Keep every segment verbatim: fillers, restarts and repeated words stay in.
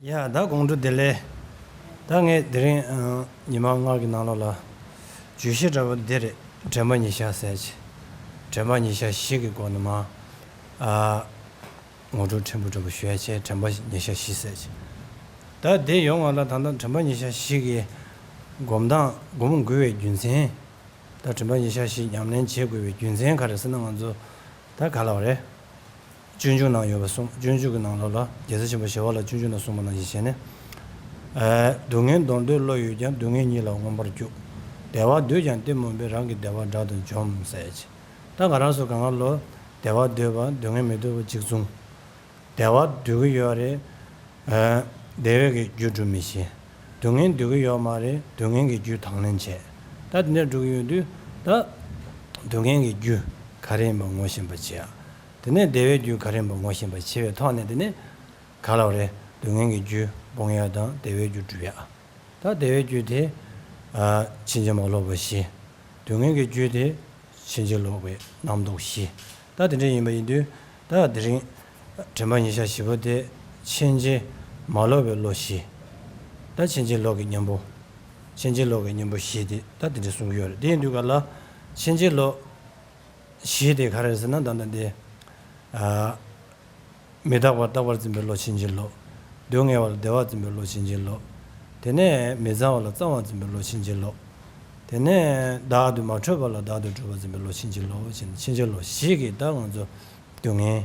ཡ་ད་དགོང་དྲོ་བདེ་ལེགས། ད་ངས་དེ་རིང་ཨ་ཉི་མ་ལྔ་གི་ནང་ལོགས་ལ་བརྗོད་གཞི་འདྲ་པོ་འདི་རེད། དྲན་པ་ཉིད་བཞག་ཟེར་གྱི། དྲན་པ་ཉིད་བཞག་བཞི་གི་སྒོ་ནས་མ་ཨ་ངོ་སྤྲོད་ཕྲན་བུ་འདྲ་པོ་ཞུ་ཡ་བྱས། དྲན་པ་ཉིད་བཞག་བཞི་ཟེར་གྱི། ད་དེ་ཡོང་བ་ལ་ད་ལྟ་དྲན་པ་ཉིད་བཞག་བཞི་གི་སྒོམ་སྟངས་སྒོམ་དགོས་པའི་རྒྱུ་མཚན། ད་དྲན་པ་ཉིད་བཞག་བཞི་ཉམས་ལེན་བྱེད་དགོས་པའི་རྒྱུ་མཚན་ག་རེ་ཟེར་ན། ང་ཚོ་ད་ག་ལབ་རེད། སྤྱོད་འཇུག་ནང་ཡོད་པ་གསུངས། སྤྱོད་འཇུག་གི་ནང་ལོགས་ལ་རྒྱལ་སྲས་ཆེན་པོ་ཞི་བ་ལྷ་སྤྱོད་འཇུག་ནང་གསུངས་པ་ནང་བཞིན་བྱས་ནས། ཨ་སྡུག་བསྔལ་མདོར་བསྡུས་བློ་ཡོད་ཀྱང་། སྡུག་བསྔལ་ཉིད་ལ་མངོན་པར་རྒྱུག་བདེ་བ་འདོད་ཀྱང་གཏི་མུག་པས། རང་གི་བདེ་བ་དགྲ་དུ་འཇོམས་ཟེར་གྱི། ད་ང་རང་ཚོ་གང་ག་ལོ་བདེ་བ་འདོད་པ་སྡུག་བསྔལ་མི་འདོད་པ་གཅིག་མཚུངས། བདེ་བ་འདོད་ཀྱི་ཡོད་རེད། ཨ་བདེ་བའི་གི་རྒྱུ་སྒྲུབ་མི་ཤེས། སྡུག་བསྔལ་འདོད་ཀྱི་ཡོད་མ་རེད། སྡུག་བསྔལ་གྱི་རྒྱུ་དང་ལེན་བྱས། ད་དེ་འདྲ་འགྲོ་གི་ཡོད་དུས། ད་སྡུག་བསྔལ་གྱི་རྒྱུ་ག་རེ་ཡིན་པ་ངོ་ཤེས་པ་བྱེད་ཡ། དེ་ནས་བདེ་བའི་རྒྱུ་ག་རེ་ཡིན་པ་ངོ་ཤེས་པ་བྱེད་པའི་ཐོག་ནས། དེ་ནས་ག་ལབ་རེད། སྡུག་བསྔལ་གྱི་རྒྱུ་སྤོང་ཡ་དང་བདེ་བའི་རྒྱུ་སྒྲུབ་ཡ། ད་བདེ་བའི་རྒྱུ་དེ་ཨ་ཕྱིན་ཅི་མ་ལོག་པ་བཞི། སྡུག་བསྔལ་གྱི་རྒྱུ་དེ་ཕྱིན་ཅི་ལོག་པའི་རྣམ་རྟོག་བཞི། ད་དེ་འདྲ་ཡིན་པ་ཡིན་དུས། ད་དེ་རིང་དྲན་པ་ཉིད་བཞག་བཞི་པོ་དེ་ཕྱིན་ཅི་མ་ལོག་པའི་བློ་བཞི། ད་ཕྱིན་ཅི་ལོག་གི་གཉེན་པོ། ཕྱིན་ཅི་ལོག་གི་གཉེན་པོ་བཞི་དེ་ད་དེ་འདྲ་གསུང་གི་ཡོད་རེད། དེ་ཡིན་དུས་ག་ལ་ཕྱིན་ཅི་ལོག་བཞི་དེ་ག་རེ་རེད་ཟེར་ན། ད་ལྟ་འདི་ཨ་མི་རྟག་པར་རྟག་པར་འཛིན་པའི་བློ་ཕྱིན་ཅི་ལོག་སྡུག་བསྔལ་བ་ལ་བདེ་བར་འཛིན་པའི་བློ་ཕྱིན་ཅི་ལོག་དེ་ནས་མི་གཙང་བ་ལ་གཙང་བར་འཛིན་པའི་བློ་ཕྱིན་ཅི་ལོག་དེ་ནས་བདག་ཏུ་མ་འཕྲོད་པ་ལ་བདག་ཏུ་འཕྲོད་པར་འཛིན་པའི་བློ་ཕྱིན་ཅི་ལོག་ཕྱིན་ཕྱིན་ཅི་ལོག་བཞི་གི་ད་ང་ཚོ་སྡུག་བསྔལ་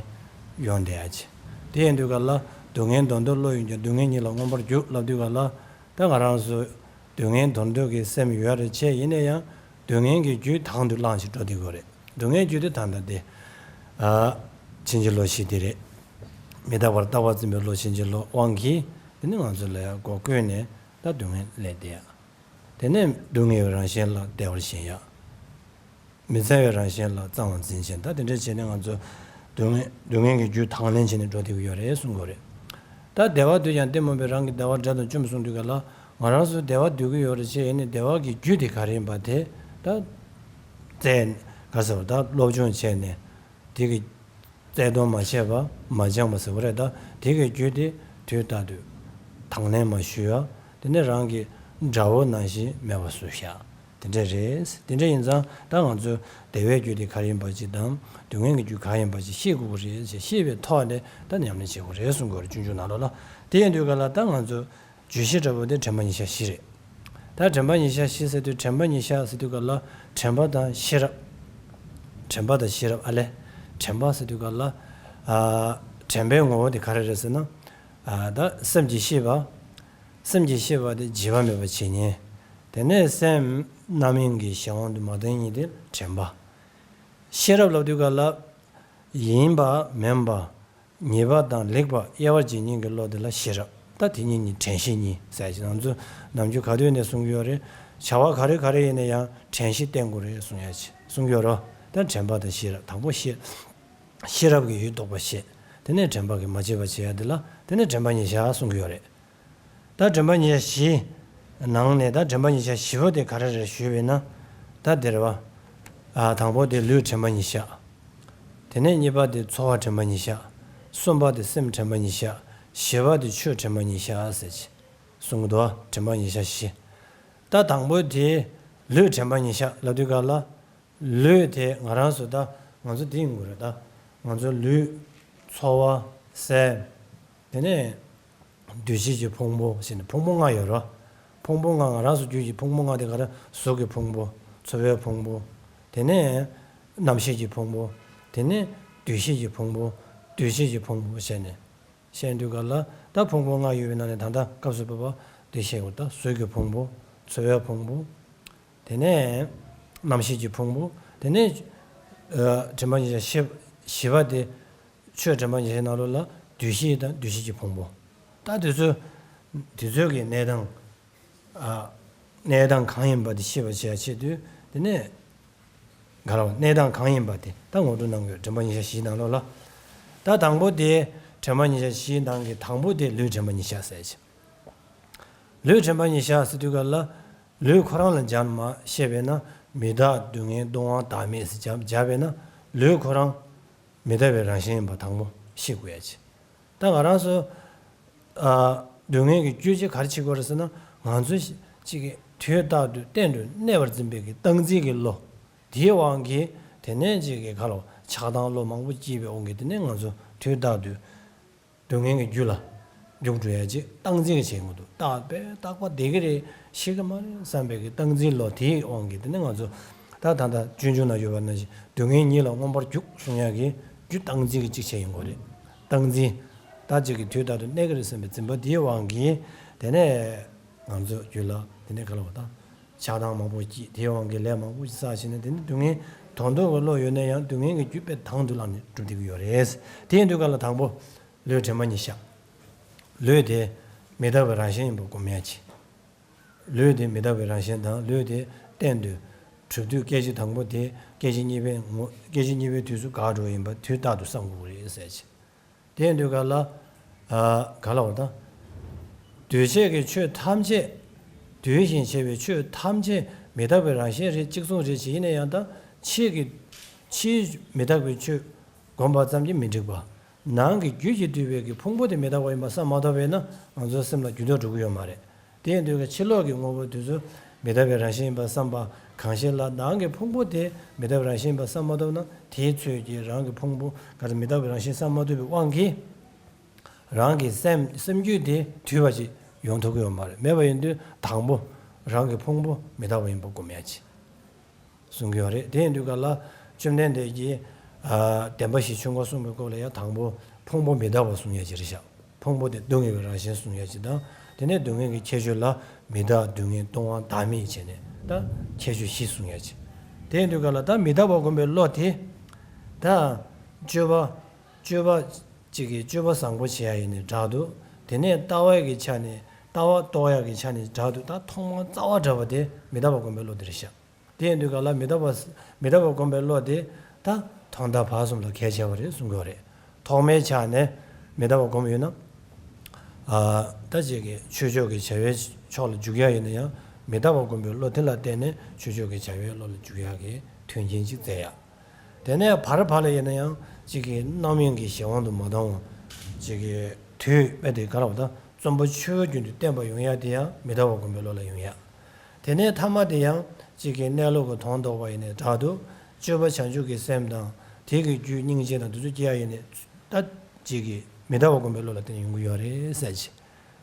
ཡོང་བསྡད་ཡ་ཅིག་དེ་ཡིན་དུས་ག་ལ་སྡུག་བསྔལ་མདོར་བསྡུས་བློ་ཡོད་ཀྱང་། སྡུག་བསྔལ་ཉིད་ལ་མངོན་པར་རྒྱུག་ལབ་དུས་ག་ལ། ད་ང་རང་ཚོ་སྡུག་བསྔལ་མདོར་བསྡུས་ཀྱི་སེམས་ཡོད་རེད་བྱས། ཡིན་ན་ཡང་སྡུག་བསྔལ་གྱི་རྒྱུ་དང་དུ་བླངས་ཤིང་འགྲོ་བསྡད་དགོས་རེད། སྡུག་བསྔལ་རྒྱུ་དེ་ད་ལྟ་དེ་ཨ་ཕྱིན་ཅི་ལོག་བཞི་དེ་རེད། མི་རྟག་པར་རྟག་པར་འཛིན་པའི་བློ་ཕྱིན་ཅི་ལོག་དབང་གིས། དེ་ནི་ང་ཚོ་ལ་ཡང་སྒོ་བསྐོན་ནས་ད་སྡུག་བསྔལ་སླེབས་བསྡད་ཡ། དེ་ནས་སྡུག་བསྔལ་བའི་རང་བཞིན་ལ་བདེ་བར་ཞེན་ཡ། མི་གཙང་བའི་རང་བཞིན་ལ་གཙང་བར་འཛིན་བྱས། ད་དེ་འདྲ་བྱས་ནས་ང་ཚོ་སྡུག་བསྔལ་སྡུག་བསྔལ་གྱི་རྒྱུ་དང་ལེན་བྱས་ནས་འགྲོ་བསྡད་ཀྱི་ཡོད་རེད་གསུང་གི་ཡོད་རེད། ད་བདེ་བ་འདོད་ཀྱང་གཏི་མུག་པས། རང་གི་བདེ་བ་དགྲ་དུ་འཇོམས་གསུངས་དུས་ག་ལ། ང་རང་ཚོ་བདེ་བ་འདོད་ཀྱི་ཡོད་རེད་བྱས། ཡིན་ནའི་བདེ་བ་གི་རྒྱུ་དེ་ག་རེ་ཡིན་པ་དེ་ད་བཙལ། ག་ཟེར་བ། ད་སློབ་སྦྱོང་བྱས་ནས་དེ་གི་བཙལ་གཏོང་མ་བྱས་པ་མ་སྦྱངས་པ་ཟེར་བ་རེད། ད་དེ་གི་རྒྱུ་དེ་དུས་རྟག་ཏུ་དང་ལེན་མ་ཞུ་ཡ། དེ་ནས་རང་གི་དགྲ་བོ་ནང་བཞིན་མེད་པ་བཟོ་ཡ། དེ་འདྲ་རེད། དེ་འདྲ་ཡིན་ཙང་ད་ང་ཚོས་བདེ་བའི་རྒྱུ་དེ་ག་རེ་ཡིན་པ་ཅིག་དང་། སྡུག་བསྔལ་གྱི་རྒྱུ་ག་རེ་ཡིན་པ་ཅིག་ཤེས་དགོས་ཀྱི་རེད་ཅེས་ཤེས་པའི་ཐོག་ནས་ད་ཉམས་ལེན་བྱེད་དགོས་རེད་གསུང་གི་ཡོད་རེད། སྤྱོད་འཇུག་ནང་ལོགས་ལ། དེ་ཡིན་དུས་ག་ལ་ད་ང་ཚོ་བརྗོད་གཞི་འདྲ་པོ་དེ་དྲན་པ་ཉིད་བཞག་བཞི་རེད། ད་དྲན་པ་ཉིད་བཞག་བཞི་ཟེར་དུས། དྲན་པ་ཉིད་བཞག་ཟེར་དུས་ག་ལ་དྲན་པ་དང་ཤེས་རབ། དྲན་པ་དང་ཤེས་རབ། ཨ་ལས། དྲན་པ་ཟེར་དུས་ག་ལ་ཨ་དྲན་པའི་ངོ་བོ་དེ་ག་རེ་རེད་ཟེར་ན། ཨ་ད་སེམས་ཀྱི་ཤེས་པ། སེམས་ཀྱི་ཤེས་པ་དེ་བརྗེད་པ་མེད་པར་བྱེད་ཉེན། དེ་ནས་སེམས་རྣམ་གཡེང་གི་གཞན་དབང་དུ་མ་བཏང་ཉེན་དེ་དྲན་པ། ཤེས་རབ་ལབ་དུས་ག་ལ་ཡིན་པ་མིན་པ། ཉེས་པ་དང་ལེགས་པ་དབྱེ་བ་འབྱེད་ཉེན་གྱི་བློ་དེ་ལ་ཤེས་རབ། ད་དེ་གཉིས་ནི་དྲན་ཤེས་གཉིས་ཟེར་གྱི། ང་ཚོ་ནམ་རྒྱུན་ག་དུས་ནས་གསུང་གི་ཡོད་རེད། བྱ་བ་ག་རེ་ག་རེ་ཡིན་ན་ཡང་དྲན་ཤེས་བསྟེན་དགོས་རེད་གསུང་ཡ་ཅིག་གསུང་གི་ཡོད་རེད། ད་དྲན་པ་དང་ཤེས་རབ། དང་པོ་ཤེས། ཤེས་རབ་ཀྱིས་ཡུལ་རྟོགས་པ་ཤེས། དེ་ནས་དྲན་པ་གིས་མ་བརྗེད་པར་བྱེད་ཡ་དེ་ལ། དེ་ནས་དྲན་པ་ཉིད་བཞག་གསུང་གི་ཡོད་རེད། ད་དྲན་པ་ཉིད་བཞག་བཞིའི་ནང་ནས་ད་དྲན་པ་ཉིད་བཞག་བཞི་པོ་དེ་ག་རེ་རེད་ཞུས་པས་ན། ད་དེ་རེད་བ། ཨ་དང་པོ་དེ་ལུས་དྲན་པ་ཉིད་བཞག་དེ་ནས་གཉིས་པ་དེ་ཚོར་བ་དྲན་པ་ཉིད་བཞག་གསུམ་པ་དེ་སེམས་དྲན་པ་ཉིད་བཞག་བཞི་པ་དེ་ཆོས་དྲན་པ་ཉིད་བཞག་ཟེར་གྱི་གསུང་གི་འདུག་བ། དྲན་པ་ཉིད་བཞག་བཞི། ད་དང་པོ་དེ་ལུས་དྲན་པ་ཉིད་བཞག་ལབ་དུས་ག་ལ། ལུས་དེ་ང་རང་ཚོ་ད་ང་ཚོ་དེ་ཡིན་དགོས་རེད། ད་ང་ཚོ་ལུས། ཚོར་བ། སེམས། དེ་ནས་འདུ་ཤེས་ཀྱི་ཕུང་པོ་ཟེར་ནས་ཕུང་པོ་ལྔ་ཡོད་རེད། ཕུང་པོ་ལྔ་ང་རང་ཚོ་རྒྱུད་ཀྱི་ཕུང་པོ་ལྔ་དེ་ག་རེ། གཟུགས་ཀྱི་ཕུང་པོ། ཚོར་བའི་ཕུང་པོ། དེ་ནས་རྣམ་ཤེས་ཀྱི་ཕུང་པོ། དེ་ནས་འདུ་ཤེས་ཀྱི་ཕུང་པོ། འདུ་བྱེད་ཀྱི་ཕུང་པོ་བྱས་ནས། བཤད་དུས་ག་ལ་ད་ཕུང་པོ་ལྔ་ཡོད་པའི་ནང་ནས་ད་ལྟ་སྐབས་སུ་བབ་པ་དེ་བཤད་དགོས། ད་གཟུགས་ཀྱི་ཕུང་པོ། ཚོར་བའི་ཕུང་པོ། དེ་ནས་རྣམ་ཤེས་ཀྱི་ཕུང་པོ། དེ་ནས་ཨ་དྲན་པ་ཉིད་བཞག་བཞི་བཞི་པ་དེ་ཆོས་དྲན་པ་ཉིད་བཞག་ནང་ལོགས་ལ་འདུ་ཤེས་དང་འདུ་བྱེད་ཀྱི་ཕུང་པོ། ད་དེ་ཚོ་དེ་ཚོའི་གི་གནས་སྟངས། ཨ་གནས་སྟངས་གང་ཡིན་པ་དེ་ཤེས་པར་བྱེད་ཡ་ཆེད་དུ། དེ་ནས་ག་རེ་བ། གནས་སྟངས་གང་ཡིན་པ་དེ་ད་ངོ་སྤྲོད་གནང་དགོས། དྲན་པ་ཉིད་བཞག་བཞིའི་ནང་ལོགས་ལ། ད་དང་པོ་དེ་དྲན་པ་ཉིད་བཞག་བཞིའི་ནང་གི་དང་པོ་དེ་ལུས་དྲན་པ་ཉིད་བཞག་ཟེར་གྱི། ལུས་དྲན་པ་ཉིད་བཞག་ཟེར་དུས་ག་ལ། ལུས་ཁོ་རང་ལ་སྦྱར་མ་ཤེས་པས་ན། མི་རྟག་སྡུག་བསྔལ་སྟོང་པ་བདག་མེད་ཟེར་སྦྱར་སྦྱར་བས་ན། ལུས་ཁོ་རང་མི་རྟག་པའི་རང་བཞིན་ཡིན་པ་དང་པོ་ཤེས་དགོས་ཡ་ཆེ། ད་ང་རང་ཚོ་ཨ་ སྡུག་བསྔལ་གྱི་རྒྱུ་ཅིག་ག་རེ་བྱེད་དགོས་རེད་ཟེར་ན། ང་ཚོ་ཅིག་གིས་དུས་རྟག་ཏུ་གཏན་དུ་གནས་པར་འཛིན་པའི་གི་སྟངས་འཛིན་གྱི་བློ། དེའི་དབང་གིས་དེ་ནས་ཅིག་གིས་ག་ལ་བ་ཆགས་སྡང་བློ་མང་པོ་སྐྱེས་པའི་དབང་གིས། དེ་ནས་ང་ཚོ་དུས་རྟག་ཏུ་སྡུག་བསྔལ་གྱི་རྒྱུ་ལ་རྒྱུགས་འགྲོ་ཡ་ཅིག་སྟངས་འཛིན་གྱི་བྱེད་དགོས་འདུག་རྟག་པས་རྟག་པ་བདེ་གི་རེད། ཤི་གི་མ་རེད་བསམ་པའི་གི་སྟངས་འཛིན་བློ། དེའི་དབང་གིས་དེ་ནས་ང་ཚོ། ད་ད་ལྟ་སྤྱོད་འཇུག་ན་ཡོད་པ་ནང་བཞིན། སྡུག་བསྔལ་ཉིད་ལ་མངོན་པར་རྒྱུག་གསུང་ཡག་གི་རྒྱུ་སྟངས་འཛིན་གྱི་གཅིག་བྱས་ཡིན་དགོས་རེད། སྟངས་འཛིན། ད་ཅིག་གིས་དུས་རྟག་ཏུ་གནས་ཀྱི་རེད་བསམ་པའི་འཛིན་པ་འདིའི་དབང་གིས། དེ་ནས་ང་ཚོ་རྒྱུད་ལ་དེ་ནས་ག་ལ་བ་དང་། ཆགས་སྡང་མང་པོ་སྐྱེས། དེའི་དབང་གིས་ལས་མང་པོ་ཞིག་བསགས་བྱས་ནས། དེ་ནས་སྡུག་བསྔལ་དོན་དུ་གི་བློ་ཡོད་ན་ཡང་སྡུག་བསྔལ་གྱི་རྒྱུ་དཔེ་དང་དུ་བླངས་ནས་སྒྲུབ་བསྡད་ཀྱི་ཡོད་རེད། དེ་ཡིན་དུས་ག་ལ། དང་པོ་ལུས་དྲན་པ་ཉིད་བཞག་ལུས་དེ་མི་རྟག་པའི་རང་བཞིན་ཡིན་པ་སྒོམ་ཡ་གཅིག་ལུས་དེ་མི་རྟག་པའི་རང་བཞིན་དང་། ལུས་དེ་གཏན་དུ་གྲུབ་དུས། སྐད་ཅིག་དང་པོ་དེ་སྐད་ཅིག་གཉིས་པའི་ངོ་། སྐད་ཅིག་གཉིས་པའི་དུས་སུ་འགག་འགྲོ་བ་ཡིན་པ་དུས་རྟག་ཏུ་བསམ་དགོས་ཀྱི་རེད་ཟེར་གྱི། དེ་ཡིན་དུས་ག་ལ། ཨ། ག་ལ་བ་དང་། འདུས་བྱས་ཀྱི་ཆོས་ཐམས་ཅད། འདུས་ཤིང་བྱས་པའི་ཆོས་ཐམས་ཅད་མི་རྟག་པའི་རང་བཞིན་རེད། གཅིག་མཚུངས་རེད་ཅེས། ཡིན་ན་ཡང་ད་ཕྱིའི་གི། ཕྱིའི་མི་རྟག་པའི་ཆོས་བསྒོམ་པ་ཙམ་གྱིས་མི་འགྲིག་པ། ནང་གི་རྒྱུད་ཀྱིས་བསྡུས་པའི་གི་ཕུང་པོ་དེ་མི་རྟག་པ་ཡིན་པ་བསམ་མ་ཐུབ་པས་ན། ང་ཚོའི་སེམས་ལ་འགྱུར་ལྡོག་འགྲོ་གི་ཡོད་མ་རེད། དེ་ཡིན་དུས་ཀྱི་ཕྱི་ལོགས་ཀྱི་དངོས་པོ་དེ་ཚོ་མི་རྟག་པའི་རང་བཞིན་ཡིན་པ་བསམ་པ་གང་ཞིག་ལ། ནང་གི་ཕུང་པོ་དེ་མི་རྟག་པའི་རང་བཞིན་ཡིན་པ་བསམ་མ་ཐུབ་ན། དེའི་ཚོད་ཀྱིས་རང་གི་ཕུང་པོ་ག་རེ་མི་རྟག་པའི་རང་བཞིན་བསམ་མ་ཐུབ་པའི་དབང་གིས། རང་གི་སེམས། སེམས་རྒྱུད་དེ་དུལ་བ་ཞིག་ཡོང་ཐུབ་ཀྱི་ཡོད་མ་རེད། མེད་པ་ཡིན་དུས་དང་པོ་རང་གི་ཕུང་པོ་མི་རྟག་པ་ཡིན་པ་སྒོམ་ཡ་གཅིག་གསུང་གི་ཡོད་རེད། དེ་ཡིན་དུས་ག་ལ་བཅོམ་ལྡན་འདས་ཀྱིས། ཨ། བདེན་པ་བཞིའི་ཆོས་འཁོར་གསུངས་པའི་སྐབས་ལ་ཡང་དང་པོ་ཕུང་པོ་མི་རྟག་པ་གསུང་ཡ་གཅིག་རེད་ཤག་ཕུང་པོ་དེ་སྡུག་བསྔལ་གྱི་རང་བཞིན་གསུང་ཡ་གཅིག་དང་། དེ་ནས་སྡུག་བསྔལ་གྱི་ཁྱད་ཆོས་ལ་མི་རྟག་སྡུག་བསྔལ་སྟོང་པ་བདག་མེད་བྱས་ནས་ད་ཁྱད་ཆོས་བཞི་གསུང་ཡ་གཅིག་དེ་ཡིན་དུས་ག་ལ་ད་མི་རྟག་པ་སྒོམ་པའི་བློ་དེ། ད་སྤྱོད་པ། སྤྱོད་པ་གཅིག་གིས་སྤྱོད་པ་བཟང་པོ་བྱེད་ཡ་ཡིན་ནའི་འདྲ་འདུག་དེ་ནས་ལྟ་བའི་གི་ཆ་ནས། ལྟ་བ་རྟོགས་ཡག་གི་ཆ་ནས་འདྲ་འདུག་ད་ཐོག་མར་རྩ་བ་འདྲ་བ་དེ་མི་རྟག་པ་སྒོམ་པའི་བློ་དེ་རེད་ཤག་དེ་ཡིན་དུས་ག་ལ་མི་རྟག་པ། མི་རྟག་པ་སྒོམ་པའི་བློ་དེ་ད་ཐོག་མཐའ་བར་གསུམ་ལ་གལ་ཆེ་བ་རེད་གསུང་གི་ཡོད་རེད། ཐོག་མའི་ཆ་ནས་མི་རྟག་པ་སྒོམ་ཡོད་ན། ཨ། ད་ཅིག་གིས་ཆོས་ཕྱོགས་ཀྱི་བྱ་བའི་ཕྱོགས་ལ་འཇུག་ཡ་ཡིན་ན་ཡང་། མི་རྟག་པ་སྒོམ་པའི་བློ་དེ་ལ་བརྟེན་ནས་ཆོས་ཕྱོགས་ཀྱི་བྱ་བའི་བློ་ལ་འཇུག་ཡ་གི་མཐུན་རྐྱེན་ཅིག་བཙལ་ཡ། དེ་ནས་བར་བར་ལ་ཡིན་ན་ཡང་ཅིག་གིས་རྣམ་གཡེང་གི་གཞན་དབང་དུ་མ་བཏང་བ། ཅིག་གིས་དུས་དཔེ་དེ་ག་ལ་བ་དང་། བརྩོན་པ་ཆོས་རྒྱུན་དུ་བརྟན་པ་ཡོང་ཡ་དེ་ཡང་མི་རྟག་པ་སྒོམ་པའི་བློ་ལ་ཡོང་ཡ། དེ་ནས་ཐ་མ་དེ་ཡང་ཅིག་གིས་གནས་ལུགས་ཀྱི་དོན་རྟོགས་པ་ཡིན་ནའི་འདྲ་འདུག་སྤྱོད་པ་བྱང་ཆུབ་ཀྱི་སེམས་དང་། དེ་གི་རྒྱུ་སྙིང་རྗེ་དང་དེ་ཚོ་སྐྱེ་ཡ་ཡིན་ནའི། ད་ཅིག་གིས་མི་རྟག་པ་སྒོམ་པའི་བློ་ལ་བརྟེན་ཡོང་གི་ཡོད་རེད་ཟེར་གྱི།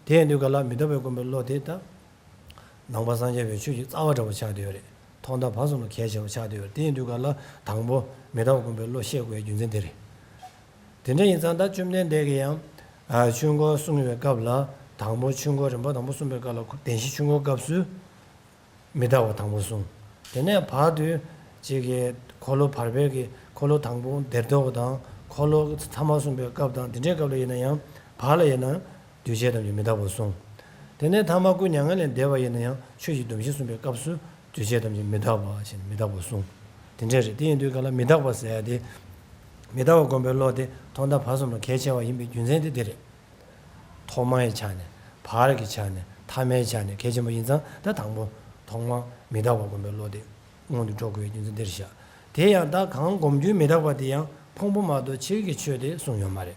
དེ་ཡིན་དུས་ག་ལ་མི་རྟག་པའི་སྒོམ་པའི་བློ་དེ་ད་ནང་པ་སངས་རྒྱས་པའི་ཆོས་ཀྱི་རྩ་བ་འདྲ་བོ་ཆགས་བསྡད་ཡོད་རེད། ཐོག་མཐའ་བར་གསུམ་ལ་གལ་ཆེ་བ་ཆགས་བསྡད་ཡོད་རེད། དེ་ཡིན་དུས་ག་ལ་དང་པོ་མི་རྟག་པ་སྒོམ་པའི་བློ་བཤད་དགོས་པའི་རྒྱུ་མཚན་དེ་རེད། དེ་འདྲ་ཡིན་ཙང་ད་བཅོམ་ལྡན་འདས་ཀྱིས་ཡང་། ཨ། ཆོས་འཁོར་གསུངས་པའི་སྐབས་ལ་དང་པོ་ཆོས་འཁོར་རིམ་པ་དང་པོ་གསུངས་པའི་སྐབས་ལ་བདེན་བཞིའི་ཆོས་འཁོར་སྐབས་སུ་མི་རྟག་པ་དང་པོ་གསུངས། དེ་ནས་བར་དུ་ཅིག་གིས་འཁོར་ལོ་བར་པའི་གི་འཁོར་ལོ་དང་པོ་བདེ་སྟོང་དང་། འཁོར་ལོ་ཐ་མ་གསུངས་པའི་སྐབས་དང་། དེ་འདྲའི་སྐབས་ལ་ཡིན་ན་ཡང་བར་ལ་ཡིན་ན། འདུས་བྱས་ཐམས་ཅད་མི་རྟག་པར་གསུངས། དེ་ནས་ཐ་མ་སྐུ་མྱ་ངན་ལས་འདས་པ་ཡིན་ན་ཡང་ཆོས་ཀྱི་སྡོམ་བཞི་གསུངས་པའི་སྐབས་སུ་འདུས་བྱས་ཐམས་ཅད་མི་རྟག་པ་ཞེས་མི་རྟག་པར་གསུངས། དེ་འདྲ་རེད། དེ་ཡིན་དུས་ག་ལ་མི་རྟག་པ་ཟེར་ཡ་དེ། མི་རྟག་པ་སྒོམ་པའི་བློ་དེ་ཐོག་མཐའ་བར་གསུམ་ལ་གལ་ཆེ་བ་ཡིན་པའི་རྒྱུ་མཚན་དེ་དེ་རེད། ཐོག་མའི་ཆ་ནས། བར་གྱི་ཆ་ནས། ཐ་མའི་ཆ་ནས་གལ་ཆེན་པོ་ཡིན་ཙང་། ད་དང་པོ་ཐོག་མ་མི་རྟག་པ་སྒོམ་པའི་བློ་དེ་སྔོན་དུ་འགྲོ་དགོས་པའི་རྒྱུ་མཚན་དེ་རེད་ཤག་དེ་ཡང་ད་གང་སྒོམ་རྒྱུའི་མི་རྟག་པ་དེ་ཡང་ཕུང་པོ་མ་གཏོགས་ཕྱིའི་གི་ཆོས་དེ་གསུངས་ཡོད་མ་རེད།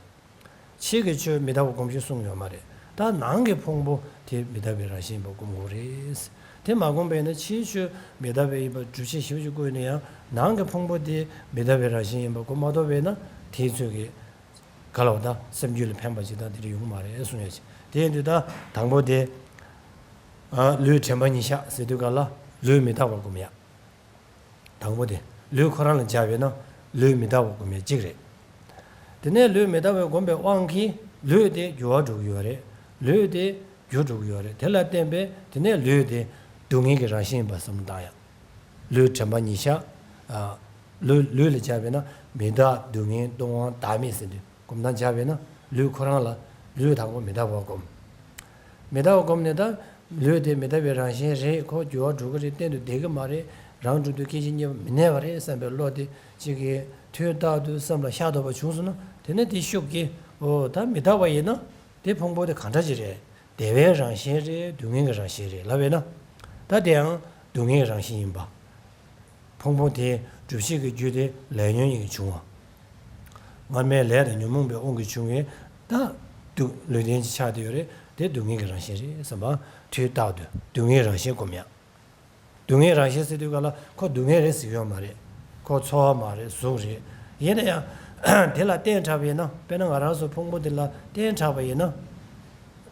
ཕྱིའི་གི་ཆོས་མི་རྟག་པ་སྒོམ་ཞིག་གསུངས་ཡོད་མ་རེད། ད་ནང་གི་ཕུང་པོ་དེ་མི་རྟག་པའི་རང་བཞིན་ཡིན་པ་སྒོམ་དགོས་རེད། དེ་མ་སྒོམ་པས་ན་ཕྱིའི་ཆོས་མི་རྟག་པ་ཡིན་པ་སྒྲུབ་བྱེད་ཞིབ་ཞིབ་བཀོད་ནས་ཡང་། ནང་གི་ཕུང་པོ་དེ་མི་རྟག་པའི་རང་བཞིན་ཡིན་པ་སྒོམ་མ་ཐུབ་པས་ན། དེའི་ཚོད་ཀྱིས་ག་ལ་བ་དང་། སེམས་རྒྱུད་ལ་ཕན་པ་ཅིག་དང་དེ་འདྲ་ཡོང་གི་མ་རེད་གསུང་ཡ་ཅིག་དེ་ཡིན་དུས་ད་དང་པོ་དེ། ཨ། ལུས་དྲན་པ་ཉིད་བཞག་ཟེར་དུས་ག་ལ་ལུས་མི་རྟག་པ་སྒོམ་ཡ། དང་པོ་དེ་ལུས་ཁོ་རང་ལ་སྦྱར་བས་ན་ལུས་མི་རྟག་པ་སྒོམ་ཡ་གཅིག་རེད། དེ་ནས་ལུས་མི་རྟག་པའི་སྒོམ་པའི་དབང་གིས་ལུས་དེ་འགྱུར་བ་འགྲོ་གི་ཡོད་རེད། ལུས་དེ་འགྱུར་འགྲོ་གི་ཡོད་རེད། དེ་ལ་བརྟེན་པས་དེ་ནས་ལུས་དེ་སྡུག་བསྔལ་གྱི་རང་བཞིན་ཡིན་པ་བསམ་བློ་བཏང་ཡ། ལུས་དྲན་པ་ཉིད་བཞག་ཨ། ལུས། ལུས་ལ་སྦྱར་བས་ན་མི་རྟག་སྡུག་བསྔལ་སྟོང་པ་བདག་མེད་ཟེར་དུས། སྒོམ་སྟངས་སྦྱར་བས་ན་ལུས་ཁོ་རང་ལ་ལུས་དང་པོ་མི་རྟག་པ་སྒོམ། མི་རྟག་པ་སྒོམ་ནས་ད་ལུས་དེ་མི་རྟག་པའི་རང་བཞིན་རེད། ཁོ་འགྱུར་བ་འགྲོ་གི་རེད། གཏན་དུ་བསྡད་ཀྱི་མ་རེད། རང་གྲོལ་དུས་སྐད་ཅིག་གཉིས་པ་མི་གནས་པ་རེད་བསམ་པའི་བློ་དེ་གཅིག་གིས་དུས་རྟག་ཏུ་སེམས་ལ་ཤར་ཐུབ་པ་བྱུང་སོང་ན། དེ་ནས་དེའི་ཤུགས་ཀྱིས། འོ། ད་མི་རྟག་པ་ཡིན་ན་དེ་ཕུང་པོ་དེ་གང་འདྲ་ཅིག་རེད། བདེ་བའི་རང་བཞིན་རེད། སྡུག་བསྔལ་གྱི་རང་བཞིན་རེད་ལབ་པས་ན། ད་དེའང་སྡུག་བསྔལ་རང་བཞིན་ཡིན་པ། ཕུང་པོ་དེའི་སྒྲུབ་བྱེད་ཀྱི་རྒྱུ་དེ་ལས་ཉོན་ཡིན་གྱི་བྱུང་བ། སྔར་མའི་ལས་དང་ཉོན་མོངས་པའི་དབང་གིས་བྱུང་བའི་ད་སྡུག་ལུས་རྟེན་ཅིག་ཆགས་བསྡད་ཡོད་རེད། དེ་སྡུག་བསྔལ་གྱི་རང་བཞིན་རེད་བསམ་པ། དུས་རྟག་ཏུ་སྡུག་བསྔལ་རང་བཞིན་སྒོམ་ཡག་སྡུག་བསྔལ་རང་བཞིན་ཟེར་དུས་ག་ལ་ཁོ་སྡུག་བསྔལ་རེད་ཟེར་གྱི་ཡོད་མ་རེད། ཁོ་ཚོར་བ་མ་རེད། གཟུགས་རེད། ཡིན་ན་ཡང་དེ་ལ་བརྟེན་དྲགས་པ་ཡིན་ན། དཔེར་ན་ང་རང་ཚོ་ཕུང་པོ་དེ་ལ་བརྟེན་དྲགས་པ་ཡིན་ན།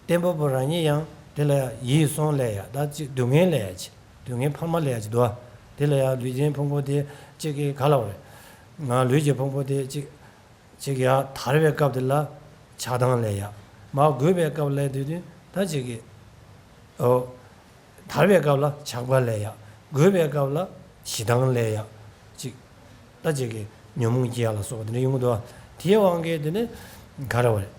བརྟེན་པ་པོ་རང་ཉིད་ཡང་དེ་ལ་ཡིད་སོང་ལས་ཡག་ད་ཅིག་སྡུག་བསྔལ་ལས་ཡག་ཅིག་སྡུག་བསྔལ་འཕར་མ་ལས་ཡག་ཅིག་འདུག་བ། དེ་ལ་ཡང་ལུས་ཅན་ཕུང་པོ་དེ་ཅིག་གི་ག་ལ་བ་རེད། ང་ལུས་ཀྱི་ཕུང་པོ་དེ་ཅིག་ཅིག་ཡར་དར་བའི་སྐབས་དེ་ལ་ཆགས་སྡང་ལས་ཡག་མར་རྒུད་པའི་སྐབས་ལ་དེ་དུས་ད་ཅིག་གི་ཨོ། དར་བའི་སྐབས་ལ་ཆགས་པ་ལས་ཡག་རྒུད་པའི་སྐབས་ལ་ཞེ་སྡང་ལས་ཡག་ཅིག་ད་ཅིག་གི་ཉོན་མོངས་སྐྱེ་ཡག་ལ་སོགས་པ་དེ་འདྲ་ཡོང་གི་འདུག་བ། དེའི་དབང་གིས་དེ་ནི་ག་རེ་བ་རེད།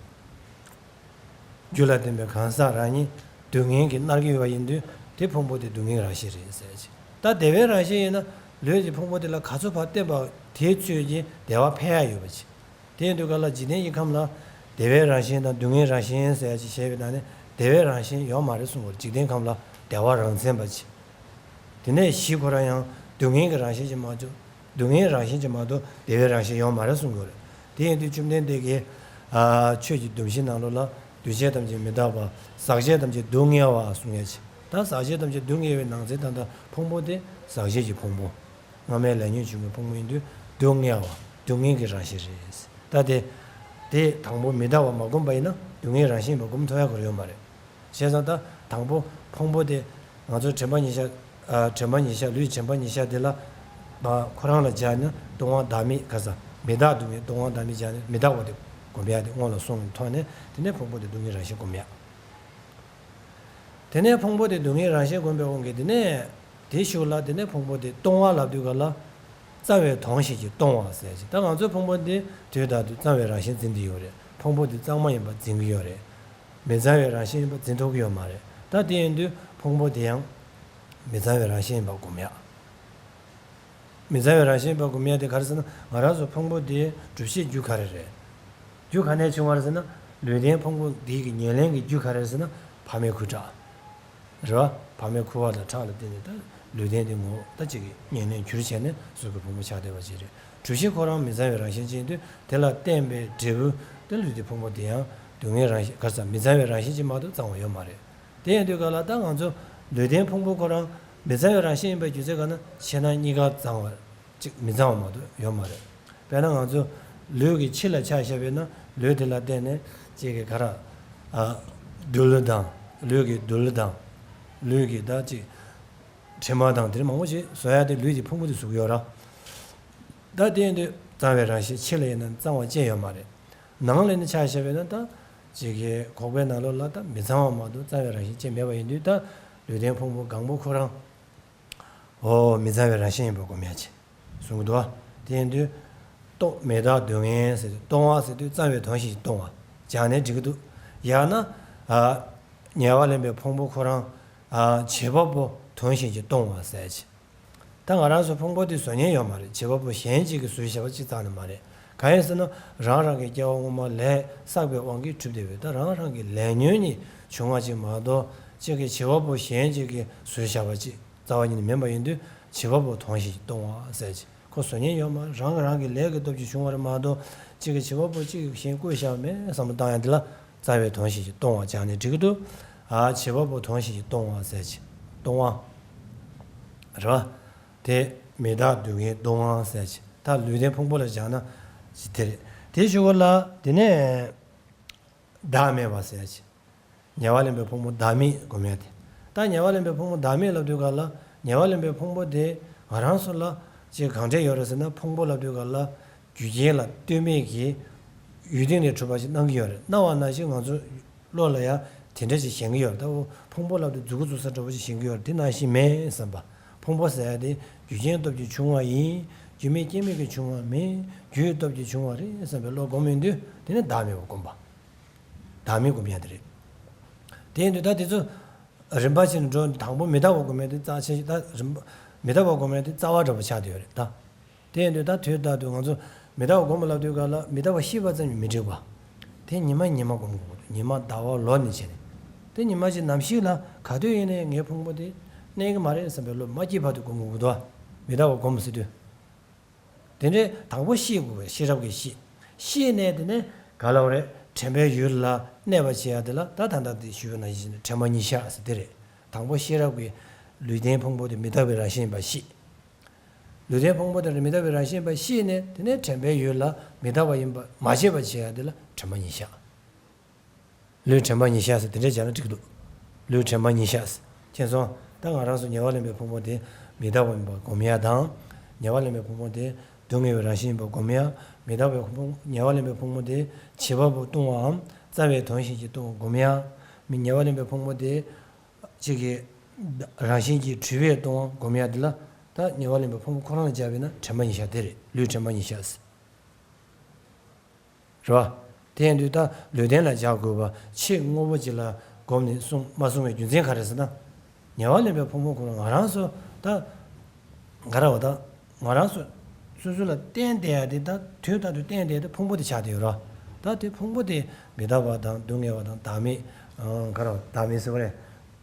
རྒྱུ་ལ་བརྟེན་པའི་གང་ཟག་རང་ཉིད་སྡུག་བསྔལ་གྱིས་མནར་གྱི་ཡོད་པ་ཡིན་དུས་དེ་ཕུང་པོ་དེ་སྡུག་བསྔལ་རང་བཞིན་རེད་ཟེར་ཅིག་ད་བདེ་བའི་རང་བཞིན་ཡིན་ན་ལུས་ཀྱི་ཕུང་པོ་དེ་ལ་ག་ཚོད་བར་བརྟེན་པ་དེའི་ཚོད་ཀྱིས་བདེ་བ་འཕེལ་ཡག་ཡོད་པ་ཅིག་དེ་ཡིན་དུས་ག་ལ་འཇིག་རྟེན་གྱི་ཁམས་ལ་བདེ་བའི་རང་བཞིན་དང་སྡུག་བསྔལ་རང་བཞིན་ཟེར་ཡག་ཅིག་བཤད་པའི་ནང་ནས་བདེ་བའི་རང་བཞིན་ཡོད་མ་རེད་གསུང་གི་ཡོད་རེད། འཇིག་རྟེན་ཁམས་ལ་བདེ་བ་རང་མཚན་པ་ཅིག་དེ་ནས་གཞི་ཁོ་རང་ཡང་སྡུག་བསྔལ་གྱི་རང་བཞིན་ཅིག་མ་གཏོགས་སྡུག་བསྔལ་རང་བཞིན་ཅིག་མ་གཏོགས་བདེ་བའི་རང་བཞིན་ཡོད་མ་རེད་གསུང་གི་ཡོད་རེད། དེ་ཡིན་དུས་བཅོམ་ལྡན་འདས་ཀྱིས་ཨ་ཆོས་ཀྱི་སྡོམ་བཞི་ནང་ལོགས་ལ་འདུ་བྱེད་ཐམས་ཅད་མི་རྟག་པ། ཟག་བཅས་ཐམས་ཅད་སྡུག་བསྔལ་བ་གསུང་ཡག་ཅིག་ད་ཟག་བཅས་ཐམས་ཅད་སྡུག་བསྔལ་བའི་ནང་ཚན་ད་ལྟ་ཕུང་པོ་དེ་ཟག་བཅས་ཀྱི་ཕུང་པོ། སྔ་མའི་ལས་ཉོན་བྱུང་བའི་ཕུང་པོ་ཡིན་དུས་སྡུག་བསྔལ་བ། སྡུག་བསྔལ་གྱི་རང་བཞིན་རེད། ད་དེ། དེ་དང་པོ་མི་རྟག་པ་མ་བསྒོམས་པ་ཡིན་ན་སྡུག་བསྔལ་རང་བཞིན་ཡིན་པ་སྒོམ་ཐུབ་ཡག་ག་རེ་ཡོད་མ་རེད། བྱས་ཙང་ད་དང་པོ་ཕུང་པོ་དེ་ང་ཚོ་དྲན་པ་ཉེར་ཞག་ཨ་དྲན་པ་ཉེར་ཞག་ལུས་དྲན་པ་ཉེར་ཞག་དེ་ལ་ཨ་ཁོ་རང་ལ་སྦྱར་ན་སྟོང་པ་བདག་མེད་ག་ས་མི་རྟག་སྡུག་བསྔལ་སྟོང་པ་བདག་མེད་སྦྱར་ནས་མི་རྟག་པ་དེ་སྒོམ་ཡག་དེ་སྔོན་ལ་སོང་བའི་ཐོག་ནས་དེ་ནས་ཕུང་པོ་དེ་སྡུག་བསྔལ་རང་བཞིན་སྒོམ་ཡག་དེ་ནས་ཕུང་པོ་དེ་སྡུག་བསྔལ་རང་བཞིན་སྒོམ་པའི་དབང་གིས་དེ་ནས་དེའི་གཞུག་ལ་དེ་ནས་ཕུང་པོ་དེ་སྟོང་པ་ལབ་དུས་ག་ལ་གཙང་བའི་དོན་ཞིག་གིས་སྟོང་པ་ཟེར་ཞིང་། ད་ང་ཚོའི་ཕུང་པོ་འདི་དུས་རྟག་ཏུ་གཙང་བའི་རང་བཞིན་འཛིན་གྱི་ཡོད་རེད། ཕུང་པོ་འདི་གཙང་མ་ཡིན་པ་འཛིན་གྱི་ཡོད་རེད། མི་གཙང་བའི་རང་བཞིན་ཡིན་པ་འཛིན་ཐུབ་ཀྱི་ཡོད་མ་རེད། ད་དེ་ཡིན་དུས་ཕུང་པོ་དེ་ཡང་མི་གཙང་བའི་རང་བཞིན་ཡིན་པ་སྒོམ་ཡག་མི་གཙང་བའི་རང་བཞིན་ཡིན་པ་སྒོམ་ཡག་དེ་ག་རེ་ཟེར་ན། ང་རང་ཚོ་ཕུང་པོ་དེ་གྲུབ་བྱེད་རྒྱུ་ག་རེ་རེད། རྒྱུ་ག་ནས་བྱུང་བ་རེད་ཟེར་ན། ལུས་རྟེན་ཕུང་པོ་འདི་གི་ཉེར་ལེན་གྱི་རྒྱུ་ག་རེ་རེད་ཟེར་ན། བག་མེད་ཁུ་ཁྲག་རེད་བ། བག་མེད་ཁུ་བ་དང་ཁྲག་ལ་བརྟེན་ནས་ད་ལུས་རྟེན་དེ་ངོ་བོ་ད་ཅིག་གི་ཉེར་ལེན་གྱུར་བྱས་ནས་གཟུགས་ཀྱི་ཕུང་པོ་ཆགས་བསྡད་པ་ཅིག་རེད། གྲུབ་བྱེད་ཁོ་རང་མི་གཙང་བའི་རང་བཞིན་ཅན་དུས་དེ་ལ་བརྟེན་པའི་འབྲས་བུ་དེ་ལུས་ཀྱི་ཕུང་པོ་དེ་ཡང་སྡུག་བསྔལ་རང་བཞིན་ག་རེ་ཟེར་མི་གཙང་བའི་རང་བཞིན་ཅིག་མ་གཏོགས་གཙང་བ་ཡོད་མ་རེད། དེ་ཡིན་དུས་ག་ལ་ད་ང་ཚོ་ལུས་རྟེན་ཕུང་པོ་ཁོ་རང་མི་གཙང་བའི་རང་བཞིན་ཡིན་པའི་རྒྱུ་མཚན་ག་ན་ཕྱི་ནང་གཉིས་ཀ་གཙང་བ་ཅིག་མི་གཙང་བ་མ་གཏོགས་ཡོད་མ་རེད། དཔེར་ན་ང་ཚོ་ལུས་ཀྱི་ཕྱི་ལ་ཆ་བཞག་པས་ན་ལུས་དེ་ལ་བརྟེན་ནས་ཅིག་གི་ག་ར་ཨ་རྡུལ་དང་ལུས་ཀྱི་རྡུལ་དང་ལུས་ཀྱི་ད་ཅིག་དྲི་མ་དང་དེ་མང་པོ་ཞིག་བཟོ་ཡག་དེ་ལུས་ཀྱི་ཕུང་པོ་དེ་བཟོ་གི་ཡོད་ར། ད་དེ་ཡིན་དུས་གཙང་བའི་རང་བཞིན་ཕྱི་ལ་ཡིན་ན་གཙང་བ་ཅི་ཡང་ཡོད་མ་རེད། ནང་ལ་ནི་ཆ་བཞག་པས་ན་ད་ཅིག་གི་ཁོག་པའི་ནང་ལོགས་ལ་ད་མི་གཙང་བ་མ་གཏོགས་གཙང་བའི་རང་བཞིན་ཅི་མེད་པ་ཡིན་དུས་ད་ལུས་རྟེན་ཕུང་པོ་གང་པོ་ཁོ་རང་འོ་མི་གཙང་བའི་རང་བཞིན་ཡིན་པ་སྒོམ་ཡག་ཅིག་གསུང་གི་འདུག་བ། དེ་ཡིན་དུས་རྟོག་མི་རྟག་སྡུག་བསྔལ་ཟེར་དུས་སྟོང་པ་ཟེར་དུས་གཙང་བའི་དོན་ཞིག་སྟོང་པ་སྦྱར་ནས་འགྲིག་གི་འདུག་ཡང་ན་ཨ་ཉེ་བར་ལེན་པའི་ཕུང་པོ་ཁོ་རང་ཨ་བྱེད་པ་པོ་དོན་ཞིག་སྟོང་པ་ཟེར་ཅིག་ད་ང་རང་ཚོ་ཕུང་པོ་འདི་བཟོ་མཁན་ཡོད་མ་རེད། བྱེད་པ་པོ་གཞན་གཅིག་གིས་བཟོས་བཞག་པ་གཅིག་རྩ་ནས་མ་རེད། གང་ཡིན་ཟེར་ན་རང་རང་གི་སྐྱེ་བ་སྔོན་མ་ལས་བསགས་པའི་དབང་གིས་གྲུབ་བསྡད་པའི་ད་རང་རང་གི་ལས་ཉོན་གཉིས་བྱུང་བ་གཅིག་མ་གཏོགས་གཅིག་གི་བྱེད་པ་པོ་གཞན་གཅིག་གིས་བཟོས་བཞག་པ་གཅིག་རྩ་བ་ཉིད་ནས་མིན་པ་ཡིན་དུས་བྱེད་པ་པོ་དོན་ཞིག་སྟོང་པ་ཟེར་ཅིག་ཁོ་བཟོ་མཁན་ཡོད་མ་རེད། རང་གི་རང་གི་ལས་ཀྱི་སྟོབས་ཀྱིས་བྱུང་བ་རེད་མ་གཏོགས་གཅིག་གི་བྱེད་པ་པོ་གཅིག་གིས་གཞན་བཀོད་བཞག་མེད་བསམ་བློ་བཏང་ཡག་འདི་ལ་རྩ་བའི་དོན་ཞིག་སྟོང་པ་སྦྱར་ནས་འགྲིག་གི་འདུག་ཨ་བྱེད་པ་པོ་དོན་ཞིག་སྟོང་པ་ཟེར་ཅིག་སྟོང་པ་རེད་བ། དེ་མི་རྟག་སྡུག་བསྔལ་སྟོང་པ་ཟེར་ཅིག་ད་ལུས་རྟེན་ཕུང་པོ་ལ་སྦྱར་ན་ཅིག་དེ་རེད། དེ་ཞུ་གོ་ལ་དེ་ནས་བདག་མེད་པ་ཟེར་ཅིག་ཉེ་བར་ལེན་པའི་ཕུང་པོ་བདག་མེད་སྒོམ་ཡག་དེ། ད་ཉེ་བར་ལེན་པའི་ཕུང་པོ་བདག་མེད་ལབ་དུས་ག་ལ་ཉེ་བར་ལེན་པའི་ཕུང་པོ་དེ་ང་རང་ཚོ་ལ་ཅིག་གང་འདྲ་ཡོད་རེད་ཟེར་ན། ཕུང་པོ་ལབ་དུས་ག་ལ་རྒྱུ་རྐྱེན་ལ་ལྟོས་མེད་ཀྱིས་ཡུལ་སྟེང་ནས་གྲུབ་པ་ཞིག་སྣང་གི་ཡོད་རེད། སྣང་བ་ནང་བཞིན་ང་ཚོ་བློ་ལ་ཡང་དེ་འདྲ་ཞིག་ཞེན་གྱི་ཡོད་རེད། ད་འོ་ཕུང་པོ་ལབ་དུས་མཛུ་གུ་བཙུགས་ས་འདྲ་བོ་ཞིག་ཞེན་གྱི་ཡོད་རེད། དེ་ནང་བཞིན་མེད་བསམ་པ། ཕུང་པོ་ཟེར་ཡ་དེ་རྒྱུ་རྐྱེན་སྟོབས་ཀྱིས་བྱུང་བ་ཡིན། རྒྱུ་མེད་རྐྱེན་མེད་ཀྱིས་བྱུང་བ་མིན། རྒྱུའི་སྟོབས་ཀྱིས་བྱུང་བ་རེད་བསམ་པའི་བློ་སྒོམ་ཡོང་དུས་དེ་ནི་བདག་མེད་པ་སྒོམ་པ། བདག་མེད་སྒོམ་ཡག་དེ་རེད། དེ་ཡིན་དུས་ད་དེ་ཚོ་རིམ་པ་བཞིན་འགྲོ། དང་པོ་མི་རྟག་པ་སྒོམ་ཡག་དེ་རྩ་ཆེ་ཤོས། ད་རིམ་པ་མི་རྟག་པ་སྒོམ་ཡག་དེ་རྩ་བ་འདྲ་པོ་ཆགས་བསྡད་ཡོད་རེད་ད། དེ་ཡིན་དུས་ད་དུས་རྟག་ཏུ་ང་ཚོ་མི་རྟག་པ་སྒོམ་པ་ལབ་དུས་ག་ལ་མི་རྟག་པ་ཤེས་པ་ཙམ་གྱིས་མི་འགྲིག་པ། དེ་ཉི་མ་ཉི་མ་སྒོམ་དགོས་ཀྱི་འདུག་ཉི་མ་ཟླ་བ་ལོ་ནས་བྱས་ནས། དེ་ཉི་མ་གཅིག་ནམ་ཞིག་ལ་ག་དུས་ཡིན་ནའི་ངའི་ཕུང་པོ་དེ་གནས་ཀྱི་མ་རེད་བསམ་པའི་བློ་མ་སྐྱེས་བར་དུ་སྒོམ་དགོས་ཀྱི་འདུག་མི་རྟག་པ་སྒོམ་ཟེར་དུས། དེ་འདྲའི་དང་པོ་ཤེས་དགོས་པའི་ཤེས་རབ་ཀྱིས་ཤེས། ཤེས་ནས་དེ་ནས་ག་ལ་བ་རེད། དྲན་པའི་ཡུལ་ལ་གནས་པར་བྱེད་ཡ་དེ་ལ་ད་ད་ལྟ་དེ་ཞུས་པ་ནང་བཞིན་དྲན་པ་ཉིད་བཞག་ཟེར་དེ་རེད། དང་པོ་ཤེས་རབ་ཀྱི་ལུས་རྟེན་ཕུང་པོ་དེ་མི་རྟག་པའི་རང་བཞིན་ཡིན་པ་ཤེས། ལུས་རྟེན་ཕུང་པོ་དེ་མི་རྟག་པའི་རང་བཞིན་ཡིན་པ་ཤེས་ནས་དེ་ནས་དྲན་པའི་ཡུལ་ལ་མི་རྟག་པ་ཡིན་པ་མ་ཤེས་པར་བྱེད་ཡ་དེ་ལ་དྲན་པ་ཉིད་བཞག། ལུས་དྲན་པ་ཉིད་བཞག་ཟེར་དེ་འདྲས་བྱས་ན་འགྲིག་གི་འདུག། ལུས་དྲན་པ་ཉིད་བཞག་ཟེར། མཁྱེན་སོང་། ད་ང་རང་ཚོ་ཉེ་བར་ལེན་པའི་ཕུང་པོ་དེ་མི་རྟག་པ་ཡིན་པ་སྒོམ་ཡ་དང་། ཉེ་བར་ལེན་པའི་ཕུང་པོ་དེ་སྡུག་བསྔལ་བའི་རང་བཞིན་ཡིན་པ་སྒོམ་ཡ། མི་རྟག་པའི་ཕུང་པོ་ཉེ་བར་ལེན་པའི་ཕུང་པོ་དེ་བྱེད་པ་པོས་སྟོང་བའམ་རྩ་བའི་དོན་གཞན་གྱིས་སྟོང་བ་སྒོམ་ཡ། མི་ཉེ་བར་ལེན་པའི་ཕུང་པོ་དེ་གཅིག་གི་རང་བཞིན་གྱིས་གྲུབ་པས་སྟོང་བ་སྒོམ་ཡ་འདི་ལ་ད་ཉེ་བར་ལེན་པའི་ཕུང་པོ་ཁོ་རང་ལ་སྦྱར་བས་ན་དྲན་པ་ཉིད་བཞག་དེ་རེད། ལུས་དྲན་པ་ཉིད་བཞག་ཟེར། རེད་བ། དེ་ཡིན་དུས་ད་ལུས་རྟེན་ལ་སྦྱར་དགོས་པ་ཕྱེད་དངོས་པོ་གཅིག་ལ་བསྒོམས་ནས་གསུངས་མ་གསུངས་པའི་རྒྱུ་མཚན་ག་རེ་ཟེར་ན། ཉེ་བར་ལེན་པའི་ཕུང་པོ་ཁོ་རང་ང་རང་ཚོ་ད་ག་རེ་བ་ད་ང་རང་ཚོ་སོ་སོ་ལ་བརྟེན་བསྡད་ཡ་དེ་ད་དུས་རྟག་ཏུ་བརྟེན་བསྡད་ཡ་དེ་ཕུང་པོ་དེ་ཆགས་བསྡད་ཡོད་རེད་བ། ད་དེ་ཕུང་པོ་དེ་མི་རྟག་པ་དང་སྡུག་བསྔལ་བ་དང་བདག་མེད་ག་རེ་བ་བདག་མེད་ཟེར་བ་རེད།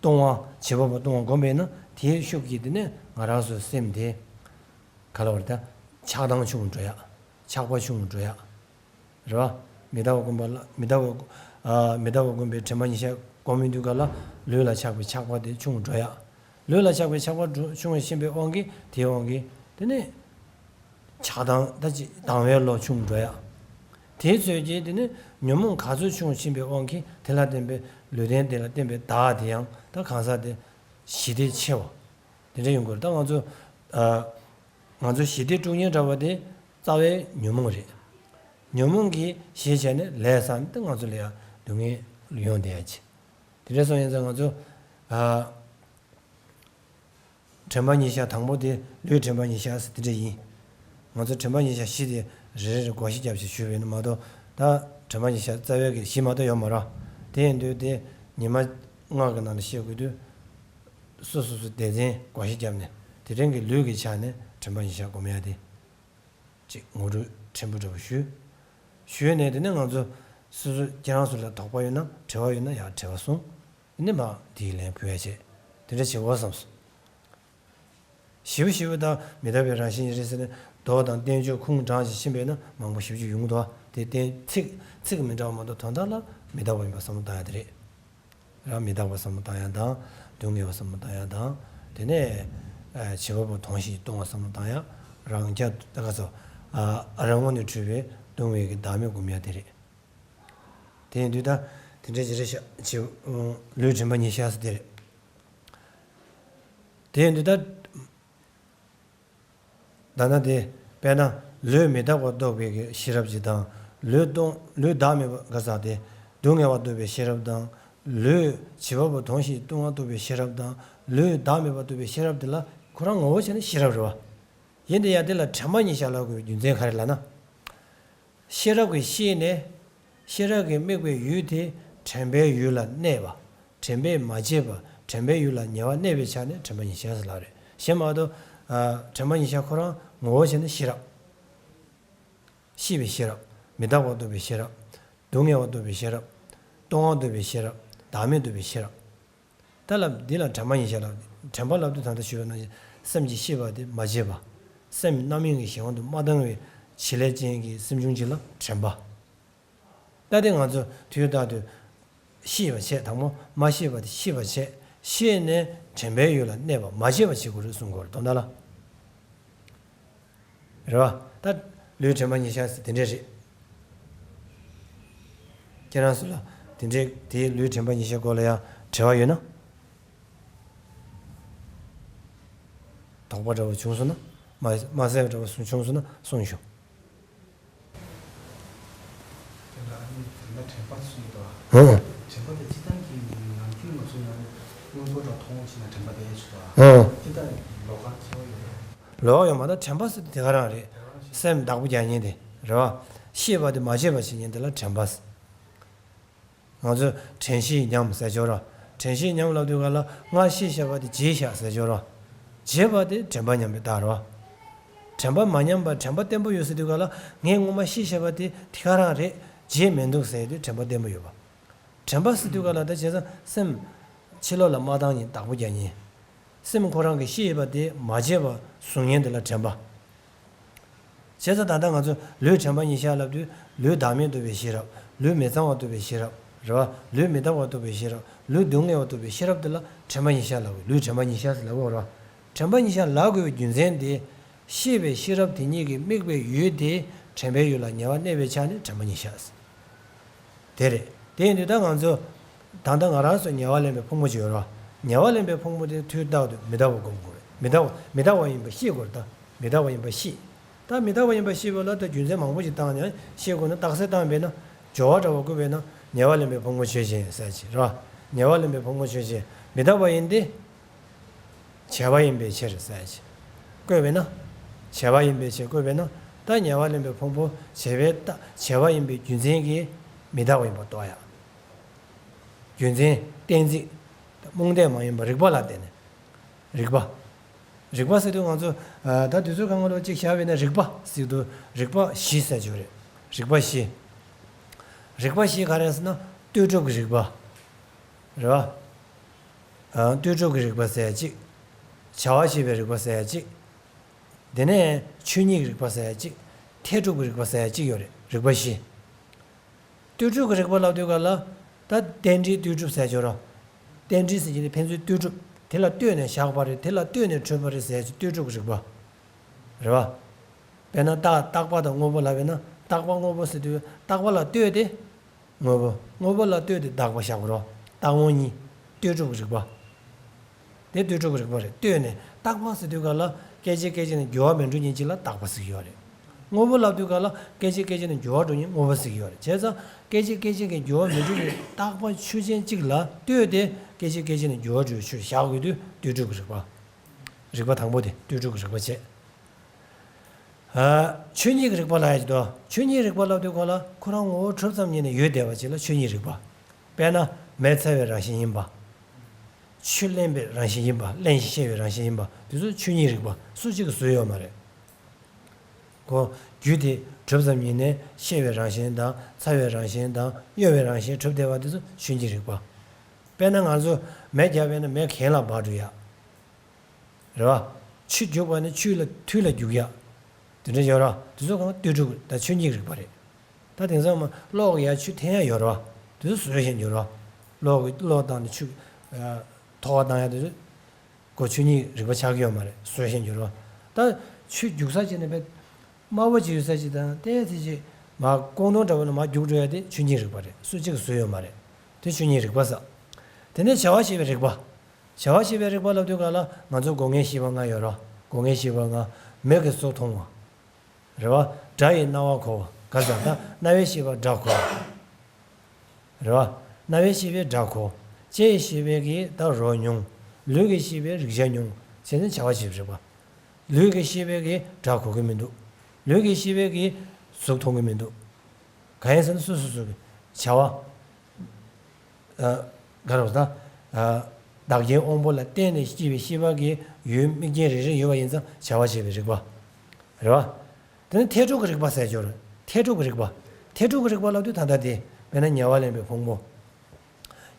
སྟོང་བ་བྱེད་པ་པོ་སྟོང་བ་སྒོམ་པས་ན་དེའི་ཤུགས་ཀྱིས་དེ་ནས་ང་རང་ཚོའི་སེམས་དེ་ག་རེ་བ་རེད་ད་ཆགས་སྡང་ཆུང་འགྲོ་ཡ། ཆགས་པ་ཆུང་འགྲོ་ཡ། རེད་བ། མི་རྟག་པ་སྒོམ་པ་ལ་མི་རྟག་པ་ཨ་མི་རྟག་པ་སྒོམ་པའི་དྲན་པ་ཉིད་བཞག་སྒོམ་མི་འདུག་ག་ལ་ལུས་ལ་ཆགས་པའི་ཆགས་པ་དེ་ཆུང་འགྲོ་ཡ། ལུས་ལ་ཆགས་པའི་ཆགས་པ་འགྲོ་ཆུང་བ་ཕྱིན་པའི་དབང་གིས་དེའི་དབང་གིས་དེ་ནས་ཆགས་སྡང་ད་ཅི་སྡང་བའི་བློ་ཆུང་འགྲོ་ཡ། དེའི་ཚོད་ཀྱིས་དེ་ནས་ཉོན་མོངས་ག་ཚོད་ཆུང་ཕྱིན་པའི་དབང་གིས་དེ་ལ་བརྟེན་པའི་ལུས་རྟེན་དེ་ལ་བརྟེན་པའི་བདག་དེ་ཡང་ད་གང་ཟག་དེ་ཞི་བདེ་ཆེ་བ། དེ་འདྲ་ཡོང་དགོས་རེད། ད་ང་ཚོ་ཨ། ང་ཚོ་ཞི་བདེ་དཀྲུག་ཉེན་འདྲ་བ་དེ་རྩ་བའི་ཉོན་མོངས་རེད། ཉོན་མོངས་ཀྱིས་ཞེད་བྱས་ནས་ལས་བསགས་ནས་ད་ང་ཚོ་ལ་ཡང་སྡུག་བསྔལ་ཡོང་བསྡད་ཡ་ཅིག། དེ་འདྲ་སོང་ཡིན་ཙང་ང་ཚོ་ཨ། དྲན་པ་ཉིད་བཞག་དང་པོ་དེ་ལུས་དྲན་པ་ཉིད་བཞག་ཟེར་དེ་འདྲ་ཡིན། ང་ཚོ་དྲན་པ་ཉིད་བཞག་བཞི་དེ་རེ་རེ་རེ་བགོ་བཤའ་རྒྱབ་ཅིག་ཞུས་པ་ཡིན་ན་མ་གཏོགས་ད་དྲན་པ་ཉིད་བཞག་རྩ་བའི་གི་བཞི་མ་གཏོགས་ཡོད་མ་རེད། དེ་ཡིན་དུས་དེ་ཉི་མ་ལྔ་གི་ནང་ལ་བཤད་དགོས་དུས། སོ་སོ་སོ་སྡེ་ཚན་བགོ་བཤའ་བརྒྱབ་ནས་དེ་རིང་གི་ལུས་ཀྱི་ཆ་ནས་དྲན་པ་ཉིད་བཞག་སྒོམ་ཡ་དེ་ཅིག་ངོ་སྤྲོད་ཕྲན་བུ་འདྲ་བོ་ཞུས། ཞུས་ནས་དེ་ནས་ང་ཚོ་སོ་སོ་ཁྱེད་རང་ཚོ་ལ་དོགས་པ་ཡོད་ན་དྲི་བ་ཡོད་ན་ཡང་དྲི་བ་གསུངས། དེ་ནས་མ་དེའི་ལན་ཕུལ་ཡ་བྱས་དེ་འདྲ་བྱེད་དགོས་བསམ་སོང་། ཞིབ་ཞིབ་དང་མི་རྟག་པའི་རང་བཞིན་ཡིན་རེད་ཟེར་ནས་མདོ་དང་བསྟན་བཅོས་ཁུངས་དྲངས་ཤིག་ཕྱིན་པས་ན་མང་པོ་ཞིབ་ཞིབ་ཡོང་གི་འདུག་བ། དེ་བསྟན་ཚིག་ཚིག་མི་འདྲ་བ་མ་གཏོགས་དོན་དག་ལ་མི་རྟག་པ་ཡིན་པ་བསམ་བློ་བཏང་ཡ་དེ་རེད། རང་མི་རྟག་པ་བསམ་བློ་བཏང་ཡ་དང་། སྡུག་བསྔལ་བ་བསམ་བློ་བཏང་ཡ་དང་། དེ་ནས་ཨ་བྱེད་པ་པོ་དོན་གཞན་གྱིས་སྟོང་བ་བསམ་བློ་བཏང་ཡ། རང་རྐྱ་ད་ག་ཚོ་ཨ་རང་ངོས་ནས་འཁྲུལ་པའི་སྡུག་བསྔལ་གྱི་བདག་མེད་སྒོམ་ཡ་དེ་རེད། དེ་ཡིན་དུས་ད་དེ་འདྲ་ཅི་རེད་ཤག་ཅེས་ལུས་དྲན་པ་ཉིད་བཞག་ཟེར་དེ་རེད། དེ་ཡིན་དུས་ད། ད་ནི་དེ། དཔེར་ན། ལུས་མི་རྟག་པ་རྟོགས་པའི་གི་ཤེས་རབ་ཅིག་དང་། ལུས་སྟོང་ལུས་བདག་མེད་པ་ག་ཟག་དེ། སྡུག་བསྔལ་བ་རྟོགས་པའི་ཤེས་རབ་དང་། ལུས་བྱེད་པ་པོ་དོན་གཞན་གྱིས་སྟོང་བ་རྟོགས་པའི་ཤེས་རབ་དང་། ལུས་བདག་མེད་པ་རྟོགས་པའི་ཤེས་རབ་དེ་ལ་ཁོ་རང་ངོ་བོ་བྱས་ན་ཤེས་རབ་རེད་བ། ཡིན་དེ་ཡང་དེ་ལ་དྲན་པ་ཉིད་བཞག་ལབ་དགོས་པའི་རྒྱུ་མཚན་ག་རེ་ལབ་ན། ཤེས་རབ་ཀྱིས་ཤེས་ནས། ཤེས་རབ་ཀྱིས་དམིགས་པའི་ཡུལ་དེ་དྲན་པའི་ཡུལ་ལ་གནས་པ། དྲན་པས་མ་བརྗེད་པ། དྲན་པའི་ཡུལ་ལ་ཉེ་བར་གནས་པའི་ཆ་ནས་དྲན་པ་ཉིད་བཞག་ཟེར་ལབ་རེད། གཞན་མ་གཏོགས། ཨ། དྲན་པ་ཉིད་བཞག་ཁོ་རང་ངོ་བོ་བྱས་ན་ཤེས་རབ། ཤེས་པའི་ཤེས་རབ། མི་རྟག་པ་རྟོགས་པའི་ཤེས་རབ། སྡུག་བསྔལ་བ་རྟོགས་པའི་ཤེས་རབ། སྟོང་བ་རྟོགས་པའི་ཤེས་རབ། བདག་མེད་རྟོགས་པའི་ཤེས་རབ། ད་ལབ་འདི་ལ་དྲན་པ་ཉིད་བཞག་ལབ། དྲན་པ་ལབ་དུས་ད་ལྟ་ཞུས་པ་ནང་བཞིན་སེམས་ཀྱི་ཤེས་པ་དེ་མ་བརྗེད་པ། སེམས་རྣམ་གཡེང་གི་གཞན་དབང་དུ་མ་བཏང་བའི་བྱེད་ལས་ཅན་གྱི་སེམས་བྱུང་གཅིག་ལ་དྲན་པ། ད་དེ་ང་ཚོ་དུས་རྟག་ཏུ་ཤེས་པ་བྱས། དང་པོ་མ་ཤེས་པ་དེ་ཤེས་པ་བྱས། ཤེས་ནས་དྲན་པའི་ཡུལ་ལ་གནས་པ་མ་བརྗེད་པ་བྱེད་དགོས་རེད་གསུང་དགོས་རེད་དོན་དག་ལ། རེད་བ། ད་ལུས་དྲན་པ་ཉིད་བཞག་ཟེར་དེ་འདྲས་རེད། ཁྱེད་རང་ཚོ་ལ་དེ་འདྲས་དེའི་ལུས་དྲན་པ་ཉིད་བཞག་སྐོར་ལ་ཡང་དྲི་བ་ཡོད་ན། དོགས་པ་འདྲ་བོ་བྱུང་སོང་ན། མ་མ་གསལ་བ་འདྲ་བོ་བྱུང་སོང་ན་གསུངས་ཤོག། དེ་ལ་ཨ་ནི་དེ་འདྲ་དྲན་པ་གསུངས་འདུག་ཨ། ཧུང་། དྲན་པ་དེ་སྤྱིར་བཏང་གི་ནམ་རྒྱུན་ང་ཚོ་ཡང་དངོས་པོ་འདྲ་མཐོང་བྱས་ན་དྲན་པ་དེ་ཡོད་ཆོག་ཨ། ཧུང་། དེ་ལྟར་ལོགས་ཀ་ཁྱད་པར་ཡོད་རེད། ལོགས་ཡོད་མ་གཏོགས་དྲན་པ་ཟེར་དེ་དེ་ག་རང་རེད། དེ་ག་རང་ཞིག་སེམས་བདག་པོ་རྒྱག་མཁན་དེ་རེད་བ། ཤེས་པ་དེ་མ་བརྗེད་པ་བྱེད་མཁན་དེ་ལ་དྲན་པ་ཟེར། ང་ཚོས་དྲན་ཤེས་ཉམས་ཟེར་ཆོག་ར། དྲན་ཤེས་ཉམས་ལབ་དུས་ག་ལ་སྔར་ཤེས་བཞག་པ་དེ་བརྗེད་བཞག་ཟེར་ཆོག་ར། བརྗེད་པ་དེ་དྲན་པ་ཉམས་པའི་རྟགས་རེད་བ། དྲན་པ་མ་ཉམས་པ་དྲན་པ་བརྟན་པོ་ཡོད་ཟེར་དུས་ག་ལ་ངས་སྔོན་མ་ཤེས་བཞག་པ་དེ་དེ་ག་རང་རེད། བརྗེད་མི་འདུག་ཟེར་དུས་དྲན་པ་བརྟན་པོ་ཡོད་པ། དྲན་པ་ཟེར་དུས་ག་ལ་ད་བྱས་ཙང་སེམས་ཕྱི་ལོགས་ལ་མ་བཏང་ཉིན་བདག་པོ་རྒྱག་ཉིན། སེམས་ཁོ་རང་གི་ཤེས་པ་དེ་མ་བརྗེད་པ་བཟུང་ཉིན་དེ་ལ་དྲན་པ། བྱས་ཙང་ད་ལྟ་ང་ཚོ་ལུས་དྲན་པ་ཉིད་ཤར་ལབ་དུས་ལུས་བདག་མེད་རྟོགས་པའི་ཤེས་རབ། ལུས་མི་གཙང་བ་རྟོགས་པའི་ཤེས་རབ། རེད་བ། ལུས་མི་རྟག་པ་རྟོགས་པའི་ཤེས་རབ། ལུས་སྡུག་བསྔལ་བ་རྟོགས་པའི་ཤེས་རབ་དེ་ལ་དྲན་པ་ཉིད་ཤར་ལབ་དགོས། ལུས་དྲན་པ་ཉིད་ཤར་ཟེར་ལབ་དགོས་རེད་བ། དྲན་པ་ཉིད་ཤར་ལབ་དགོས་པའི་རྒྱུ་མཚན་དེ། ཤེས་པའི་ཤེས་རབ་དེ་ཉིད་ཀྱིས་དམིགས་པའི་ཡུལ་དེ་དྲན་པའི་ཡུལ་ལ་ཉེ་བར་གནས་པའི་ཆ་ནས་དྲན་པ་ཉིད་ཤར་ཟེར། དེ་རེད། དེ་ཡིན་དུས་ད་ང་ཚོ་ད་ལྟ་ང་རང་ཚོ་ཉེ་བར་ལེན་པའི་ཕུང་པོ་ཅིག་ཡོད་རེད་བ། ཉེ་བར་ལེན་པའི་ཕུང་པོ་དེ་དུས་རྟག་ཏུ་མི་རྟག་པ་སྒོམ་དགོས་རེད། མི་རྟག་པ་མི་རྟག་པ་ཡིན་པ་ཤེས་དགོས་རེད་ད། མི་རྟག་པ་ཡིན་པ་ཤེས། ད་མི་རྟག་པ་ཡིན་པ་ཤེས་པ་ལ་ད་རྒྱུ་མཚན་མང་པོ་ཞིག་བཏང་ནས་ཤེས་དགོས་ན། རྟགས་གསལ་བཏང་བས་ན། སྦྱོར་བ་འདྲ་བ་བཀོད་པས་ན། ཉེ་བར་ལེན་པའི་ཕུང་པོ་ཆོས་ཅན་ཟེར་ཅིག་རེད་བ། ཉེ་བར་ལེན་པའི་ཕུང་པོ་ཆོས་ཅན། མི་རྟག་པ་ཡིན་ཏེ། བྱས་པ་ཡིན་པའི་ཕྱིར་ཟེར་ཅིག་བཀོད་པས་ན། བྱས་པ་ཡིན་པའི་ཕྱིར་བཀོད་པས་ན། ད་ཉེ་བར་ལེན་པའི་ཕུང་པོ་བྱས་པའི་རྟགས་བྱས་པ་ཡིན་པའི་རྒྱུ་མཚན་གྱིས་མི་རྟག་པ་ཡིན་པ་རྟོགས་ཡ། རྒྱུ་མཚན་གཏན་ཚིགས། རྨོངས་དད་མ་ཡིན་པ་རིགས་པ་ལ་བརྟེན་ནས། རིགས་པ། རིགས་པ་ཟེར་དུས་ང་ཚོ་ཨ། ད་དུས་ཚོད་གང་ག་ལ་གཅིག་བཞག་པས་ན་རིགས་པ་ཟེར་དུས་རིགས་པ་བཞི་ཟེར་གྱི་ཡོད་རེད། རིགས་པ་བཞི། རིགས་པ་བཞི་ག་རེ་ཟེར་ན་ལྟོས་གྲུབ་ཀྱི་རིགས་པ། རེད་བ། ཨ། ལྟོས་གྲུབ་ཀྱི་རིགས་པ་ཟེར་ཡ་གཅིག་བྱ་བ་ཞེས་པའི་རིགས་པ་ཟེར་ཡ་གཅིག་དེ་ནས་ཆོས་ཉིད་ཀྱི་རིགས་པ་ཟེར་ཡ་གཅིག་འཐད་སྒྲུབ་ཀྱི་རིགས་པ་ཟེར་ཡ་གཅིག་ཡོད་རེད། རིགས་པ་བཞི། ལྟོས་གྲུབ་ཀྱི་རིགས་པ་ལབ་དུས་ག་ལ། ད་རྟེན་འབྲེལ་ལྟོས་གྲུབ་ཟེར་ཡ་ཅིག་ཡོད་རེད། རྟེན་འབྲེལ་ཟེར་གྱི་ནི་ཕན་ཚུན་ལྟོས་གྲུབ། དེ་ལ་ལྟོས་ནས་བཞག་པ་རེད། དེ་ལ་ལྟོས་ནས་གྲུབ་པ་རེད་ཟེར་ཡ་ཅིག་ལྟོས་གྲུབ་ཀྱི་རིགས་པ། རེད་བ། དཔེར་ན་རྟག་རྟག་པ་དང་དངོས་པོ་ལབ་པས་ན། རྟག་པ་དངོས་པོ་ཟེར་དུས་རྟག་པ་ལ་ལྟོས་ཏེ། དངོས་པོ། དངོས་པོ་ལ་ལྟོས་ཏེ་རྟག་པ་བཞག་པ་རེད། རྟག་དངོས་གཉིས། ལྟོས་གྲུབ་ཀྱི་རིགས་པ། དེ་ལྟོས་གྲུབ་ཀྱི་རིགས་པ་རེད། ལྟོས་ནས་རྟག་པ་ཟེར་དུས་ག་ལ་སྐད་ཅིག་སྐད་ཅིག་ནས་འགྱུར་བ་མི་འགྲོ་མཁན་ཅིག་ལ་རྟག་པ་ཟེར་གྱི་ཡོད་རེད། དངོས་པོ་ལབ་དུས་ག་ལ་སྐད་ཅིག་སྐད་ཅིག་ནས་འགྱུར་བ་འགྲོ་མཁན་དངོས་པོ་ཟེར་གྱི་ཡོད་རེད། བྱས་ཙང་སྐད་ཅིག་སྐད་ཅིག་གིས་འགྱུར་བ་མི་འགྲོ་མཁན་རྟག་པ་ཆོས་ཅན་གཅིག་ལ་ལྟོས་ཏེ་སྐད་ཅིག་སྐད་ཅིག་ནས་འགྱུར་བ་འགྲོ་བའི་ཆོས་བཞག་དགོས་དུས་ལྟོས་གྲུབ་ཀྱི་རིགས་པ། རིགས་པ་དང་པོ་དེ་ལྟོས་གྲུབ་ཀྱི་རིགས་པ་བྱས། ཨ། ཆོས་ཉིད་ཀྱི་རིགས་པ་ལབ་ཡ་ཅིག་འདུག་ཆོས་ཉིད་རིགས་པ་ལབ་དུས་ག་ལ་ཁོ་རང་ངོ་བོ་གྲུབ་ཙམ་ཉིད་ནས་ཡོད་བསྡད་པ་ཅིག་ལ་ཆོས་ཉིད་རིགས་པ། དཔེར་ན་མེ་ཚ་བའི་རང་བཞིན་ཡིན་པ། ཆུ་རླན་པའི་རང་བཞིན་ཡིན་པ། རླན་ཞིང་གཤེར་བའི་རང་བཞིན་ཡིན་པ་དེ་ཚོ་ཆོས་ཉིད་རིགས་པ། སུ་གཅིག་གིས་བཟོས་ཡོད་མ་རེད། ཁོ་རྒྱུ་དེ་གྲུབ་ཙམ་ཉིད་ནས་གཤེར་བའི་རང་བཞིན་དང་ཚ་བའི་རང་བཞིན་དང་གཡོ་བའི་རང་བཞིན་གྲུབ་བསྡད་པ་དེ་ཚོ་ཆོས་ཉིད་རིགས་པ། དཔེར་ན་ང་ཚོ་མེ་བརྒྱབ་པས་ན་མེ་གྱེན་ལ་འབར་འགྲོ་ཡ། རེད་བ། ཆུ་རྒྱུག་པ་ནི་ཆུ་ལ་ཐུལ་ལ་རྒྱུག་ཡ། དེ་འདྲ་ཡོད་རེད་བ། དེ་ཚོ་གང་ལྟོས་གྲུབ་ད་ཆོས་ཉིད་རིགས་པ་རེད། ད་དེང་སང་མ་གློག་གི་ཡ་ཆུ་འཐེན་ཡ་ཡོད་རེད་བ། དེ་ཚོ་བཟོས་བཞིན་ཡོད་རེད་བ། གློག་གི་གློག་བཏང་ནས་ཆུ། ཨ། ཐོག་བཏང་ཡ་དེ་ཚོ། ཁོ་ཆོས་ཉིད་རིགས་པ་ཆགས་ཀྱི་ཡོད་མ་རེད། བཟོས་བཞིན་ཡོད་རེད་བ། ད་ཆུ་རྒྱུག་ས་བྱས་ནས་དཔེ། དམའ་བོ་ཅིག་ཡོད་ས་ཅིག་དང་ཏོག་ཙམ་ཅིག་མར་ཀོང་ཏོང་འདྲ་བོ་ནས་མར་རྒྱུག་འགྲོ་ཡ་དེ་ཆོས་ཉིད་རིགས་པ་རེད། སུ་གཅིག་གིས་བཟོས་ཡོད་མ་རེད། དེ་ཆོས་ཉིད་རིགས་པ་ཟེར། དེ་ནས་བྱ་བ་ཞེས་པའི་རིགས་པ། བྱ་བ་ཞེས་པའི་རིགས་པ་ལབ་དུས་ག་ལ་ང་ཚོ་སྒོ་ལྔའི་ཤེས་པ་ལྔ་ཡོད་རེད། སྒོ་ལྔའི་ཤེས་པ་ལྔ། མིག་གིས་གཟུགས་མཐོང་བ། རེད་བ། སྒྲ་ཡིས་རྣ་བ་གོ་བ། ག་ཟེར་ད་རྣ་བའི་ཤེས་པས་སྒྲ་གོ། རེད་བ། རྣ་བའི་ཤེས་པས་སྒྲ་གོ། ལྕེ་ཡི་ཤེས་པས་ཀྱིས་ད་རོ་མྱོང་། ལུས་ཀྱི་ཤེས་པས་རེག་བྱ་མྱོང་། བྱས་ཙང་བྱ་བ་ཞེས་པའི་རིགས་པ། ལུས་ཀྱི་ཤེས་པས་ཀྱིས་སྒྲ་གོ་གི་མི་འདུག་ལུས་ཀྱི་ཤེས་པས་ཀྱིས་གཟུགས་མཐོང་གི་མི་འདུག་གང་ཡིན་ཟེར་ན་སོ་སོ་སོ་གི་བྱ་བ། ཨ། ག་རེ་ཟེར་ད། ཨ། བདག་རྐྱེན་དབང་པོ་ལ་བརྟེན་ནས་སྐྱེས་པའི་ཤེས་པ་གི་ཡུལ་དམིགས་རྐྱེན་རེ་རེ་ཡོད་པ་ཡིན་ཙང་བྱ་བ་ཞེས་པའི་རིགས་པ། རེད་བ། དེ་ནི་འཐད་སྒྲུབ་ཀྱི་རིགས་པ་ཟེར་ཆོག་རེད། འཐད་སྒྲུབ་ཀྱི་རིགས་པ། འཐད་སྒྲུབ་ཀྱི་རིགས་པ་ལབ་དུས་ད་ལྟ་དེ། དཔེར་ན་ཉེ་བར་ལེན་པའི་ཕུང་པོ།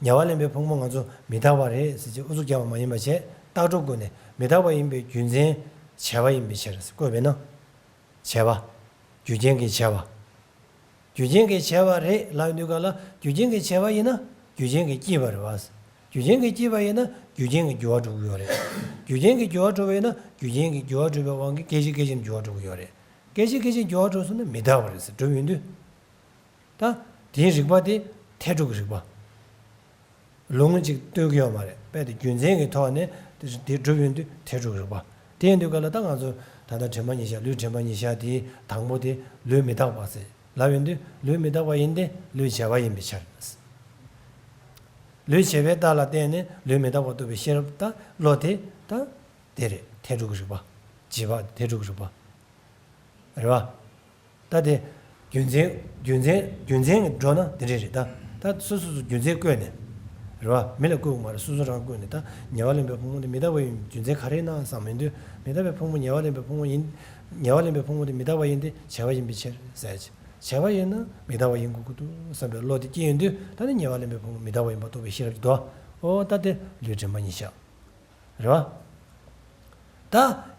ཉེ་བར་ལེན་པའི་ཕུང་པོ་ང་ཚོ་མི་རྟག་པ་རེད་ཟེར་གྱི་ཨུ་ཚུགས་རྒྱབ་པ་མ་ཡིན་པ་བྱས། རྟག་སྒྲུབ་སྒོ་ནས་མི་རྟག་པ་ཡིན་པའི་རྒྱུ་མཚན་བྱས་པ་ཡིན་པའི་ཕྱིར་ཟེར་བཀོད་པས་ན། བྱས་པ། རྒྱུ་རྐྱེན་གྱིས་བྱས་པ། རྒྱུ་རྐྱེན་གྱིས་བྱས་པ་རེད་ལབ་དུས་ག་ལ་རྒྱུ་རྐྱེན་གྱིས་བྱས་པ་ཡིན་ན་རྒྱུ་རྐྱེན་གྱིས་སྐྱེས་པ་རེད་བ། རྒྱུ་རྐྱེན་གྱིས་སྐྱེས་པ་ཡིན་ན་རྒྱུ་རྐྱེན་གྱིས་འགྱུར་བ་འགྲོ་གི་ཡོད་རེད། རྒྱུ་རྐྱེན་གྱིས་འགྱུར་བ་འགྲོ་བ་ཡིན་ན་རྒྱུ་རྐྱེན་གྱིས་འགྱུར་བ་འགྲོ་བའི་དབང་གིས་སྐད་ཅིག་སྐད་ཅིག་ནས་འགྱུར་བ་འགྲོ་གི་ཡོད་རེད། སྐད་ཅིག་སྐད་ཅིག་འགྱུར་བ་འགྲོ་སོང་ན་མི་རྟག་པ་རེད་ཟེར་གྲུབ་ཡོང་དུས། ད་དེའི་རིགས་པ་དེ་འཐད་སྒྲུབ་ཀྱི་རིགས་པ། ལུང་གཅིག་སྟོན་གྱི་ཡོད་མ་རེད། དཔེ་དེ་རྒྱུ་མཚན་གྱི་ཐོག་ནས་དེ་དེ་སྒྲུབ་ཡོང་དུས་འཐད་སྒྲུབ་རིགས་པ། དེ་ཡིན་དུས་ག་ལ་ད་ང་ཚོ་ད་ལྟ་དྲན་པ་ཉིད་ཤར། ལུས་དྲན་པ་ཉིད་ཤར་དེའི་དང་པོ་དེ་ལུས་མི་རྟག་པ་ཟེར་ལབ་ཡོང་དུས་ལུས་མི་རྟག་པ་ཡིན་ཏེ་ལུས་བྱས་པ་ཡིན་པའི་ཕྱིར། ལུས་བྱས་པའི་རྟགས་ལ་བརྟེན་ནས་ལུས་མི་རྟག་པ་རྟོགས་པའི་ཤེས་རབ་ད་བློ་དེ་ད་དེ་རེད། འཐད་སྒྲུབ་ཀྱི་རིགས་པ། བྱས་པ་འཐད་སྒྲུབ་ཀྱི་རིགས་པ། རེད་བ། ད་དེ། རྒྱུ་མཚན། རྒྱུ་མཚན། རྒྱུ་མཚན་གྱི་འགྲོ་ན་དེ་འདྲས་རེད་ད། ད་སོ་སོ་སོ་རྒྱུ་མཚན་བཀོད་ནས། རེད་བ། མི་ལ་བཀོད་དགོས་མ་རེད། སོ་སོ་རང་བཀོད་ནས་ད། ཉེ་བར་ལེན་པའི་ཕུང་པོ་དེ་མི་རྟག་པ་ཡིན་རྒྱུ་མཚན་ག་རེ་ཡིན་ན་བསམ་ཡོང་དུས་མི་རྟག་པའི་ཕུང་པོ་ཉེ་བར་ལེན་པའི་ཕུང་པོ་ཡིན། ཉེ་བར་ལེན་པའི་ཕུང་པོ་དེ་མི་རྟག་པ་ཡིན་ཏེ་བྱས་པ་ཡིན་པའི་ཕྱིར་ཟེར་གྱི། བྱས་པ་ཡིན་ན་མི་རྟག་པ་ཡིན་དགོས་ཀྱི་འདུག་བསམ་པའི་བློ་དེ་སྐྱེ་ཡོང་དུས་ད་ནི་ཉེ་བར་ལེན་པའི་ཕུང་པོ་མི་རྟག་པ་ཡིན་པ་རྟོགས་པའི་ཤེས་རབ་ཀྱིས་དོ། ཨོ་ད་དེ་ལུས་དྲན་པ་ཉིད་ཤར། རེད་བ། ད་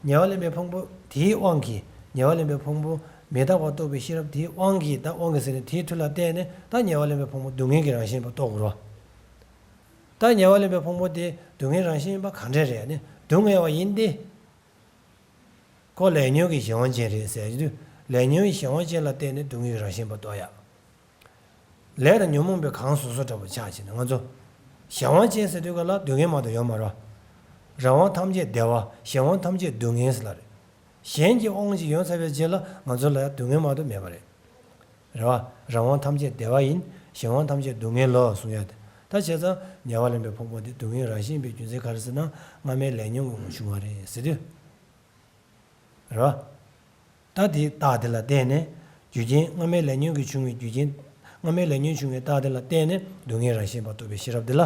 ཉེ་བར་ལེན་པའི་ཕུང་པོ་དེའི་དབང་གིས་ཉེ་བར་ལེན་པའི་ཕུང་པོ་ མི་རྟག་པ་རྟོགས་པའི་ཤེས་རབ་དེའི་དབང་གིས། ད་དབང་གིས་ཟེར་ནས་དེའི་མཐུ་ལ་བརྟེན་ནས། ད་ཉེ་བར་ལེན་པའི་ཕུང་པོ་སྡུག་བསྔལ་གྱི་རང་བཞིན་ཡིན་པ་རྟོགས་དགོས་རེད་བ། ད་ཉེ་བར་ལེན་པའི་ཕུང་པོ་དེ་སྡུག་བསྔལ་རང་བཞིན་ཡིན་པ་ག་འདྲས་རེད་ནི། སྡུག་བསྔལ་བ་ཡིན་ཏེ། ཁོ་ལས་ཉོན་གྱི་གཞན་དབང་ཅན་རེད་ཟེར་དུས། ལས་ཉོན་གྱི་གཞན་དབང་ཅན་ལ་བརྟེན་ནས་སྡུག་བསྔལ་གྱི་རང་བཞིན་ཡིན་པ་རྟོགས་ཡ། ལས་དང་ཉོན་མོངས་པའི་གང་སོ་སོ་འདྲ་པོ་ཆགས་བྱས་ནས། ང་ཚོ་གཞན་དབང་ཅན་ཟེར་དུས་ག་ལ་སྡུག་བསྔལ་མ་གཏོགས་ཡོད་མ་རེད། རང་དབང་ཐམས་ཅད་བདེ་བ། གཞན་དབང་ཐམས་ཅད་སྡུག་བསྔལ་ཟེར་ལ་རེད། གཞན་གྱི་དབང་ཅིག་ཡོང་ཚར་བའི་རྗེས་ལ་ང་ཚོ་ལ་ཡང་སྡུག་བསྔལ་མ་གཏོགས་མེད་པ་རེད། རེད་བ། རང་དབང་ཐམས་ཅད་བདེ་བ་ཡིན། གཞན་དབང་ཐམས་ཅད་སྡུག་བསྔལ་ལོ་གསུང་ཡ་དེ། ད་བྱས་ཙང་ཉེ་བར་ལེན་པའི་ཕུང་པོ་འདི་སྡུག་བསྔལ་རང་བཞིན་ཡིན་པའི་རྒྱུ་མཚན་ག་རེ་ཟེར་ན། སྔ་མའི་ལས་ཉོན་གྱི་དབང་བྱུང་བ་རེད་ཟེར་དུས། རེད་བ། ད་དེའི་རྟགས་དེ་ལ་བརྟེན་ནས། རྒྱུ་རྐྱེན། སྔ་མའི་ལས་ཉོན་གྱིས་བྱུང་བའི་རྒྱུ་རྐྱེན། སྔ་མའི་ལས་ཉོན་བྱུང་བའི་རྟགས་དེ་ལ་བརྟེན་ནས་སྡུག་བསྔལ་རང་བཞིན་ཡིན་པ་རྟོགས་པའི་ཤེས་རབ་འདི་ལ།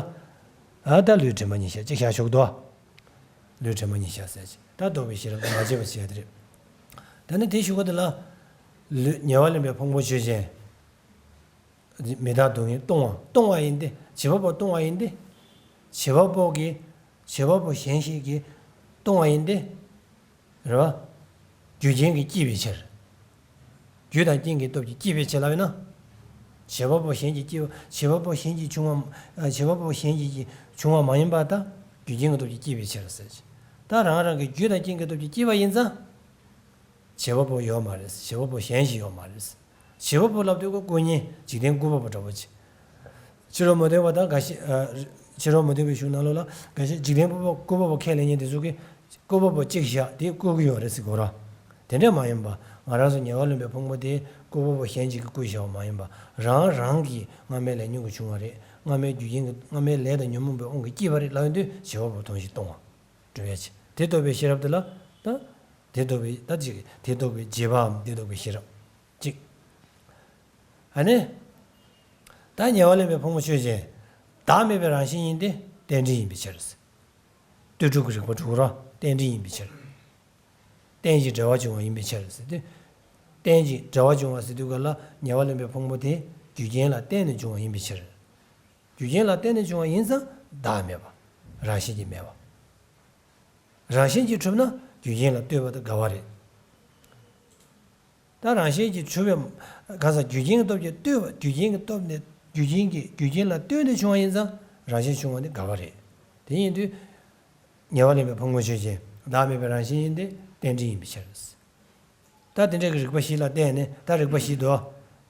ཨ། ད་ལུས་དྲན་པ་ཉིད་བཞག་ཅིག་བཞག་ཆོག་འདུག་ལུས་དྲན་པ་ཉིད་བཞག་ཟེར་ཅིག་ད་རྟོགས་པའི་ཤེས་རབ་འདི་མ་བརྗེད་པ་བྱས་དེ་རེད། ད་ནི་དེའི་གཞུག་གུ་དེ་ལ། ལུས། ཉེ་བར་ལེན་པའི་ཕུང་པོ་ཆོས་ཅན། མི་རྟག་སྡུག་བསྔལ་སྟོང་བ། སྟོང་བ་ཡིན་ཏེ། བྱེད་པ་པོ་སྟོང་བ་ཡིན་ཏེ། བྱེད་པ་པོ་གིས། བྱེད་པ་པོ་གཞན་ཞིག་གིས་སྟོང་བ་ཡིན་ཏེ། རེད་བ། རྒྱུ་རྐྱེན་གྱིས་བསྐྱེད་པའི་ཕྱིར། རྒྱུ་དང་རྐྱེན་གྱི་སྟོབས་ཀྱིས་བསྐྱེད་པའི་ཕྱིར་ལབ་ཡིན་ན། བྱེད་པ་པོ་གཞན་གྱིས་བསྐྱེད་པ། བྱེད་པ་པོ་གཞན་གྱིས་བྱུང་བ། བྱེད་པ་པོ་གཞན་གྱིས་བྱུང་བ་མ་ཡིན་པ་དང་། རྒྱུ་རྐྱེན་གྱི་སྟོབས་ཀྱིས་བསྐྱེད་པའི་ཕྱིར་ཟེར། ད་རང་རང་གི་རྒྱུ་དང་རྐྱེན་གྱི་སྟོབས་ཀྱིས་བསྐྱེད་པ་ཡིན་ཙང་། བྱེད་པ་པོ་ཡོད་མ་རེད། བྱེད་པ་པོ་གཞན་ཞིག་ཡོད་མ་རེད། བྱེད་པ་པོ་ལབ་དུས་ཀྱི་སྐུ་བརྙན་འཇིག་རྟེན་བཀོད་པ་པོ་འདྲ་པོ་ཅིག་ཕྱི་རོལ་མུ་སྟེགས་པ་དང་འགའ་ཤས། ཨ། ཕྱི་རོལ་མུ་སྟེགས་པའི་གཞུང་ནང་ལོགས་ལ་འགའ་ཤས་འཇིག་རྟེན་བཀོད་པ་པོ་བཀོད་པ་པོ་ཁས་ལེན་མཁན་དེ་ཚོ་གིས་བཀོད་པ་པོ་གཅིག་བཞག་དེ་བཀོད་ཀྱི་ཡོད་རེད་ཟེར་གོ་ར། དེ་འདྲ་མ་ཡིན་པ། ང་རང་ཚོ་ཉེ་བར་ལེན་པའི་ཕུང་པོ་དེ་བཀོད་པ་པོ་གཞན་གཅིག་གིས་བཀོད་བཞག་པ་མ་ཡིན་པ། རང་རང་གི་སྔ་མའི་ལས་ཉོན་གྱིས་བྱུང་བ་རེད། སྔ་མའི་རྒྱུ་རྐྱེན་གྱི། སྔ་མའི་ལས་དང་ཉོན་མོངས་པའི་དབང་གིས་བསྐྱེད་པ་རེད་ལབ་ཡོང་དུས་བྱེད་པ་པོ་ཐོང་ཞིང་སྟོང་བ། གྲུབ་ཡ་ཆེ། དེ་རྟོགས་པའི་ཤེས་རབ་དེ་ལ། ད་དེ་རྟོགས་པའི། ད་ཅིག་དེ་རྟོགས་པའི་རྗེས་དཔག་དེ་རྟོགས་པའི་ཤེས་རབ་ཅིག་ཨ་ནི། ད་ཉེ་བར་ལེན་པའི་ཕུང་པོ་ཆོས་ཅན། བདག་མེད་པའི་རང་བཞིན་ཡིན་ཏེ། རྟེན་འབྲེལ་ཡིན་པའི་ཕྱིར། ལྟོས་གྲུབ་ཀྱི་རིགས་པ་གྲུབ་ར། རྟེན་འབྲེལ་ཡིན་པའི་ཕྱིར། རྟེན་ཅིང་འབྲེལ་བར་འབྱུང་བ་ཡིན་པའི་ཕྱིར་ཟེར་ཏེ། རྟེན་ཅིང་འབྲེལ་བར་འབྱུང་བ་ཟེར་དུས་ག་ལ་ཉེ་བར་ལེན་པའི་ཕུང་པོ་དེ་རྒྱུ་རྐྱེན་ལ་བརྟེན་ནས་འབྱུང་བ་ཡིན་པའི་ཕྱིར། རྒྱུ་རྐྱེན་ལ་བརྟེན་ནས་འབྱུང་བ་ཡིན་ཙང་བདག་མེད་པ། རང་བཞིན་གྱིས་མེད་པ། རང་བཞིན་གྱིས་གྲུབ་ན་རྒྱུ་རྐྱེན་ལ་ལྟོས་པ་དང་འགལ་བ་རེད། ད་རང་བཞིན་གྱིས་གྲུབ་པའི་གང་ཟག་རྒྱུ་རྐྱེན་གྱི་སྟོབས་ཀྱིས་ལྟོས་པ། རྒྱུ་རྐྱེན་གྱི་སྟོབས་ནས། རྒྱུ་རྐྱེན་གྱི། རྒྱུ་རྐྱེན་ལ་ལྟོས་ནས་བྱུང་བ་ཡིན་ཙང་རང་བཞིན་བྱུང་བ་ནི་འགལ་བ་རེད། དེ་ཡིན་དུས་ཉེ་བར་ལེན་པའི་ཕུང་པོ་ཆོས་ཅན། བདག་མེད་པའི་རང་བཞིན་ཡིན་ཏེ། རྟེན་འབྲེལ་ཡིན་པའི་ཕྱིར། ད་དེ་འདྲ་གི་རིགས་པ་བཞི་ལ་བརྟེན་ནས། ད་རིགས་པ་བཞི་འདུག་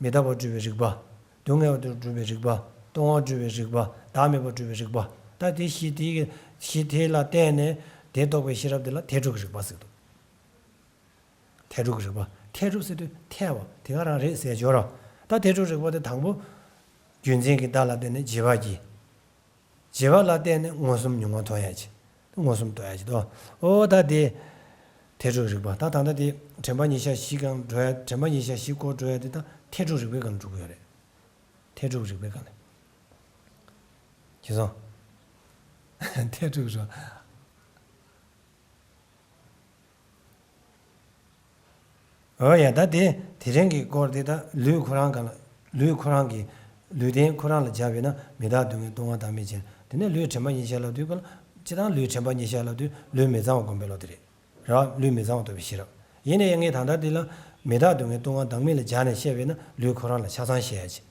མི་རྟག་པར་སྒྲུབ་པའི་རིགས་པ། སྡུག་བསྔལ་བར་སྒྲུབ་པའི་རིགས་པ། སྟོང་པར་སྒྲུབ་པའི་རིགས་པ། བདག་མེད་པར་སྒྲུབ་པའི་རིགས་པ། ད་དེ་བཞི་དེ་གི། བཞི་དེ་ལ་བརྟེན་ནས་དེ་རྟོགས་པའི་ཤེས་རབ་དེ་ལ་ཐེག་དྲུག་གི་རིགས་པ་ཟེར་འདུག་ཐེག་དྲུག་གི་རིགས་པ། ཐེག་དྲུག་ཟེར་དུས་ཐལ་བ་དེ་ག་རང་རེད་ཟེར་འཇོག་ར། ད་ཐེག་དྲུག་རིགས་པ་དེ་དང་པོ། རྒྱུ་མཚན་གྱི་བདག་ལ་བརྟེན་ནས་རྗེས་དཔག་གི། རྗེས་དཔག་ལ་བརྟེན་ནས་མངོན་སུམ་མྱོང་བ་མཐོང་ཡ་ཅིག་མངོན་སུམ་རྟོགས་ཡ་ཅིག་དོ། ཨོ་ད་དེ། ཐེག་དྲུག་རིགས་པ། ད་ད་ལྟ་དེ་དྲན་པ་ཉེར་བཞག་བཞི་སྒང་འགྲོ་ཡ། དྲན་པ་ཉེར་བཞག་བཞི་སྐོར་འགྲོ་ཡ་དེ་ད་ཐེག་དྲུག་རིགས་པའི་སྒང་འགྲོ་གི་ཡོད་རེད། ཐེག་དྲུག་རིགས་པའི་སྒང་ལ། ཁྱེད་ཚོ། ཐེག་དྲུག་རེད། ཨོ་ཡ། ད་དེ་དེ་རིང་གི་སྐོར་དེ་ད་ལུས་ཁོ་རང་སྒང་ལ། ལུས་ཁོ་རང་གི། ལུས་རྟེན་ཁོ་རང་ལ་སྦྱར་བས་ན་མི་རྟག་སྡུག་བསྔལ་སྟོང་པ་བདག་མེད་ཅན། དེ་ནས་ལུས་དྲན་པ་ཉེར་བཞག་ལབ་དུས་སྐབས་ལ། སྤྱིར་བཏང་ལུས་དྲན་པ་ཉེར་བཞག་ལབ་དུས་ལུས་མི་གཙང་བ་སྒོམ་པའི་བློ་དེ་རེད། རེད་བ། ལུས་མི་གཙང་བ་རྟོགས་པའི་ཤེས་རབ། ཡིན་ནའི་ངས་ད་ལྟ་འདི་ལ་མི་རྟག་སྡུག་བསྔལ་སྟོང་པ་བདག་མེད་ལ་སྦྱར་ནས་བཤད་པས་ན་ལུས་ཁོ་རང་ལ་ཆ་ཚང་བཤད་ཡ་ཅིག་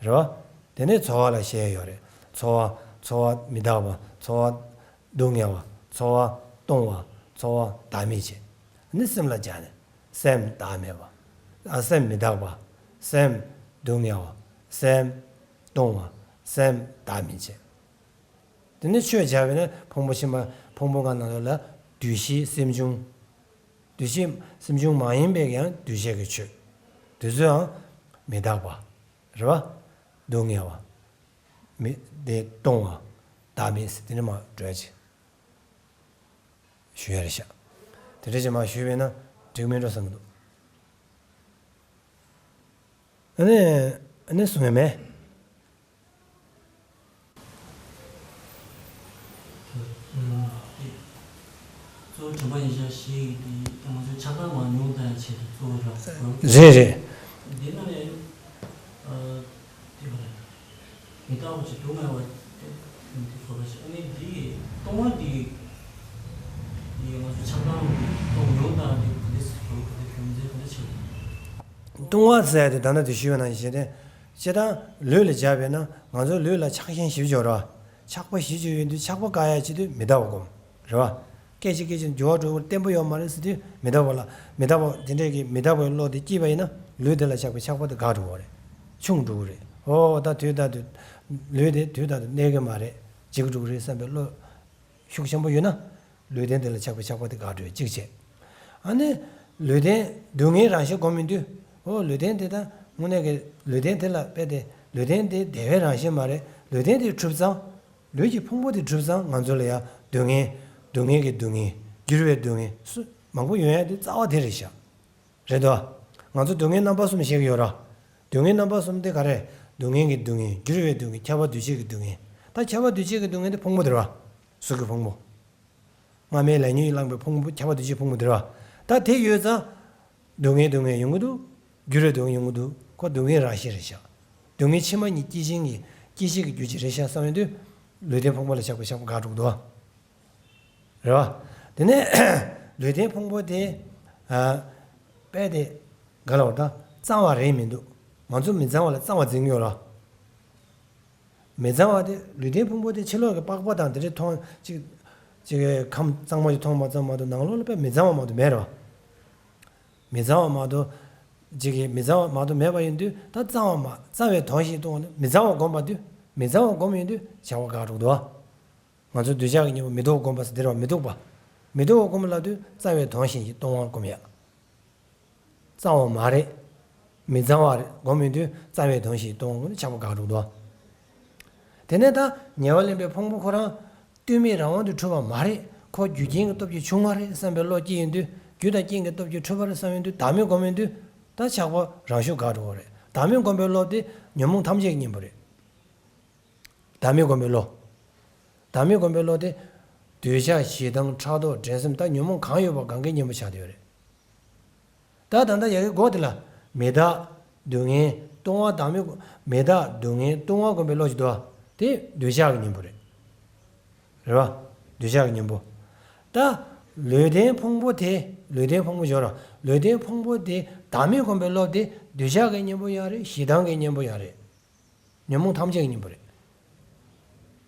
རེད་བ། དེ་ནས་ཚོར་བ་ལ་བཤད་ཡ་ཡོད་རེད། ཚོར་བ། ཚོར་བ་མི་རྟག་པ། ཚོར་བ་སྡུག་བསྔལ་བ། ཚོར་བ་སྟོང་བ། ཚོར་བ་བདག་མེད་ཅན། ནི་སེམས་ལ་སྦྱར་ནས། སེམས་བདག་མེད་པ། ཨ། སེམས་མི་རྟག་པ། སེམས་སྡུག་བསྔལ་བ། སེམས་སྟོང་བ། སེམས་བདག་མེད་ཅན། དེ་ནས་ཆོས་སྦྱར་བས་ན་ཕུང་པོ་ཕྱི་མ། ཕུང་པོ་ལྔ་ནང་ལོགས་ལ་འདུ་ཤེས་སེམས་བྱུང་། འདུ་ཤེས་སེམས་བྱུང་མ་ཡིན་པའི་ཡང་འདུ་བྱེད་ཀྱི་ཆོས། དེ་ཚོའང་མི་རྟག་པ། རེད་བ། སྡུག་བསྔལ་བ། མི། དེ་སྟོང་བ། བདག་མེད་ཟེར་དེ་འདྲ་མར་འགྲོ་ཡ་ཅིག་ཞུ་ཡ་རེད་ཤག་དེ་འདྲ་ཅིག་མར་ཞུས་པས་ན་འགྲིག་མིན་འགྲོ་བསམ་གྱི་འདུག་ཨ་ནི། ཨ་ནི་གསུང་ཡ་མེད། གཙོ་བོ་དྲན་པ་ཉེར་བཞག་བཞི་ཡི་དེ་ང་ཚོའི་ཆགས་སྡང་མར་ཉུང་བཏང་ཡ་ཆེད་དུ་གཙོ་བོ་ར། རེད་རེད། འདི་ནང་ནས། ཨ། དེ་ག་རེད། མི་རྟག་པ་ཅིག་སྡུག་བསྔལ་བ་དེ་དེ་བཟོ་འདྲ་ཞིག་ཨ་ནི་འདི་སྟོང་པ་འདི། འདི་ང་ཚོ་ཆགས་སྡང་གི་སྟོང་ཉུང་བཏང་འདི་ག་འདྲ་ཞིག་ག་འདྲ་རྒྱུ་མཚན་ག་འདྲ་ཆགས། ལྟུང་བ་ཟེར་ཡ་དེ་ད་ལྟ་དེ་ཞུས་པ་ནང་བཞིན་བྱས་ཏེ། སྤྱིར་བཏང་ལུས་ལ་སྦྱར་བས་ན་ང་ཚོའི་ལུས་ལ་ཆགས་ཞེན་ཞེ་པོ་ཅིག་ཡོད་རེད་བ། ཆགས་པ་ཞེ་པོ་ཅིག་ཡོད་དུས་ཆགས་པ་བཀག་ཡ་ཆེད་དུ་མི་རྟག་པ་སྒོམ། རེད་བ། སྐད་ཅིག་སྐད་ཅིག་འགྱུར་བ་འགྲོ་གི་རེད། བརྟན་པོ་ཡོད་མ་རེད་ཟེར་དུས་མི་རྟག་པ་ལ། མི་རྟག་པ་དེ་འདྲས་ཀྱི་མི་རྟག་པའི་བློ་དེ་སྐྱེས་པ་ཡིན་ན་ལུས་དེ་ལ་ཆགས་པའི་ཆགས་པ་དེ་འགག་འགྲོ་གི་རེད། ཆུང་འགྲོ་གི་རེད། ཨོ་ད་དུས་ད་དུས་ལུས་དེ་དུས་ད་དུས་གནས་ཀྱི་མ་རེད། འཇིག་འགྲོ་གི་རེད་བསམ་པའི་བློ་ཤུགས་ཆེན་པོ་ཡོད་ན། ལུས་རྟེན་དེ་ལ་ཆགས་པའི་ཆགས་པ་དེ་འགག་འགྲོ་གཅིག་བྱས། ཨ་ནི། ལུས་རྟེན་སྡུག་བསྔལ་རང་བཞིན་སྒོམ་ཡིན་དུས། ཨོ་ལུས་རྟེན་དེ་ད་དངོས་གནས་ཀྱི་ལུས་རྟེན་དེ་ལ་དཔེ་དེ་ལུས་རྟེན་དེ་བདེ་བའི་རང་བཞིན་མ་རེད། ལུས་རྟེན་དེ་གྲུབ་ཙང་། ལུས་ཀྱི་ཕུང་པོ་དེ་གྲུབ་ཙང་ང་ཚོ་ལ་ཡང་སྡུག་བསྔལ། སྡུག་བསྔལ་གྱི་སྡུག་བསྔལ། འགྱུར་བའི་སྡུག་བསྔལ་སུ་མང་པོ་ཡོང་ཡ་དེ་རྩ་བ་དེ་རེད་ཤག་རེད་དོ། ང་ཚོ་སྡུག་བསྔལ་རྣམ་པ་གསུམ་ཤེས་ཀྱི་ཡོད་ར། སྡུག་བསྔལ་རྣམ་པ་གསུམ་དེ་ག་རེ། སྡུག་བསྔལ་གྱི་སྡུག་བསྔལ། འགྱུར་བའི་སྡུག་བསྔལ། ཁྱབ་པ་འདུ་བྱེད་ཀྱི་སྡུག་བསྔལ། ད་ཁྱབ་པ་འདུ་བྱེད་ཀྱི་སྡུག་བསྔལ་དེ་ཕུང་པོ་དེ་ར། གཟུགས་ཀྱི་ཕུང་པོ། སྔ་མའི་ལས་ཉོན་གྱིས་བསླངས་པའི་ཕུང་པོ་ཁྱབ་པ་འདུ་བྱེད་ཕུང་པོ་དེ་ར། ད་དེ་ཡོད་ཙང་། སྡུག་བསྔལ་སྡུག་བསྔལ་ཡོང་གི་འདུག་འགྱུར་བའི་སྡུག་བསྔལ་ཡོང་གི་འདུག་ཁོ་སྡུག་བསྔལ་རང་བཞིན་རེད་ཤག་སྡུག་བསྔལ་ཕྱི་མ་གཉིས་སྐྱེད་བྱེད་ཀྱི་སྐྱེད་བྱེད་ཀྱི་རྒྱུ་ཅིག་རེད་ཤག་བསམ་ཡོང་དུས། ལུས་རྟེན་ཕུང་པོ་ལ་ཆགས་པའི་ཆགས་པ་འགག་འགྲོ་གི་འདུག་རེད་བ། དེ་ནས་ལུས་རྟེན་ཕུང་པོ་དེ། ཨ། དཔེ་དེ། ག་ལ་བར་ད་གཙང་བ་རེད་མི་འདུག་ང་ཚོ་མི་གཙང་བ་ལ་གཙང་བ་འཛིན་གྱི་ཡོད་ར། མི་གཙང་བ་དེ་ལུས་རྟེན་ཕུང་པོ་དེ་ཕྱི་ལོགས་ཀྱི་པགས་པ་དང་དེ་འདྲ་མཐོང་ཅིག་ཅིག་ཁམས་གཙང་མ་ཞིག་མཐོང་མ་ཙམ་མ་གཏོགས་ནང་ལོགས་ལ་དཔེ་མི་གཙང་བ་མ་གཏོགས་མེད་ར། མི་གཙང་བ་མ་གཏོགས། ཅིག་གིས་མི་གཙང་བ་མ་གཏོགས་མེད་པ་ཡིན་དུས་ད་གཙང་བ་མ་གཙང་བའི་དོན་ཞིག་སྟོང་བ་ནི་མི་གཙང་བ་བསྒོམ་པ་དུས་མི་གཙང་བ་བསྒོམ་ཡིན་དུས་བྱ་བ་འགག་འགྲོ་གི་འདུག་བ། ང་ཚོ་འདོད་ཆགས་ཀྱི་གཉེན་པོ་མི་ལྡོག་བསྒོམ་པ་ཟེར་དེ་རེད་བ། མི་ལྡོག་པ། མི་ལྡོག་པ་བསྒོམ་ལབ་དུས་གཙང་བའི་དོན་ཞིག་གི་སྟོང་བ་བསྒོམ་ཡ། གཙང་བ་མ་རེད། མི་གཙང་བ་རེད་བསྒོམ་ཡོང་དུས་གཙང་བའི་དོན་ཞིག་གི་སྟོང་བ་བསྒོམ་ནས་ཆགས་པ་འགག་འགྲོ་གི་འདུག་བ། དེ་ནས་ད་ཉེ་བར་ལེན་པའི་ཕུང་པོ་ཁོ་རང་། ལྟོས་མེད་རང་དབང་དུ་གྲུབ་པ་མ་རེད། ཁོ་རྒྱུ་རྐྱེན་གྱི་སྟོབས་ཀྱིས་བྱུང་བ་རེད་བསམ་པའི་བློ་སྐྱེས་ཡོང་དུས་རྒྱུ་དང་རྐྱེན་གྱི་སྟོབས་ཀྱིས་གྲུབ་པ་རེད་བསམ་ཡོང་དུས་བདག་མེད་བསྒོམ་ཡོང་དུས་ད་ཆགས་པ་རང་ཤུགས་འགག་འགྲོ་གི་རེད། བདག་མེད་བསྒོམ་པའི་བློ་དེ་ཉོན་མོངས་ཐམས་ཅད་ཀྱི་གཉེན་པོ་རེད། བདག་མེད་བསྒོམ་པའི་བློ། བདག་མེད་བསྒོམ་པའི་བློ་དེ། འདོད་ཆགས་ཞེ་སྡང་ཕྲག་དོག་འགྲན་སེམས་ད་ཉོན་མོངས་གང་ཡོད་པ་གང་གའི་གཉེན་པོ་ཆགས་བསྡད་ཡོད་རེད། ད་ད་ལྟ་ཡ་གི་སྒོ་དེ་ལ་མི་རྟག་སྡུག་བསྔལ་ལྟུང་བ་བདག་མེད་སྒོམ། མི་རྟག་སྡུག་བསྔལ་ལྟུང་བ་སྒོམ་པའི་བློ་ཞིག་འདུག་བ། དེ་འདོད་ཆགས་ཀྱི་གཉེན་པོ་རེད། རེད་བ། འདོད་ཆགས་ཀྱི་གཉེན་པོ། ད་ལུས་རྟེན་ཕུང་པོ་དེ་ལུས་རྟེན་ཕུང་པོ་སྦྱོར་རོ། ལུས་རྟེན་ཕུང་པོ་དེ་བདག་མེད་སྒོམ་པའི་བློ་དེ་འདོད་ཆགས་ཀྱི་གཉེན་པོ་ཡང་རེད། ཞེ་སྡང་གི་གཉེན་པོ་ཡང་རེད། ཉོན་མོངས་ཐམས་ཅད་ཀྱི་གཉེན་པོ་རེད།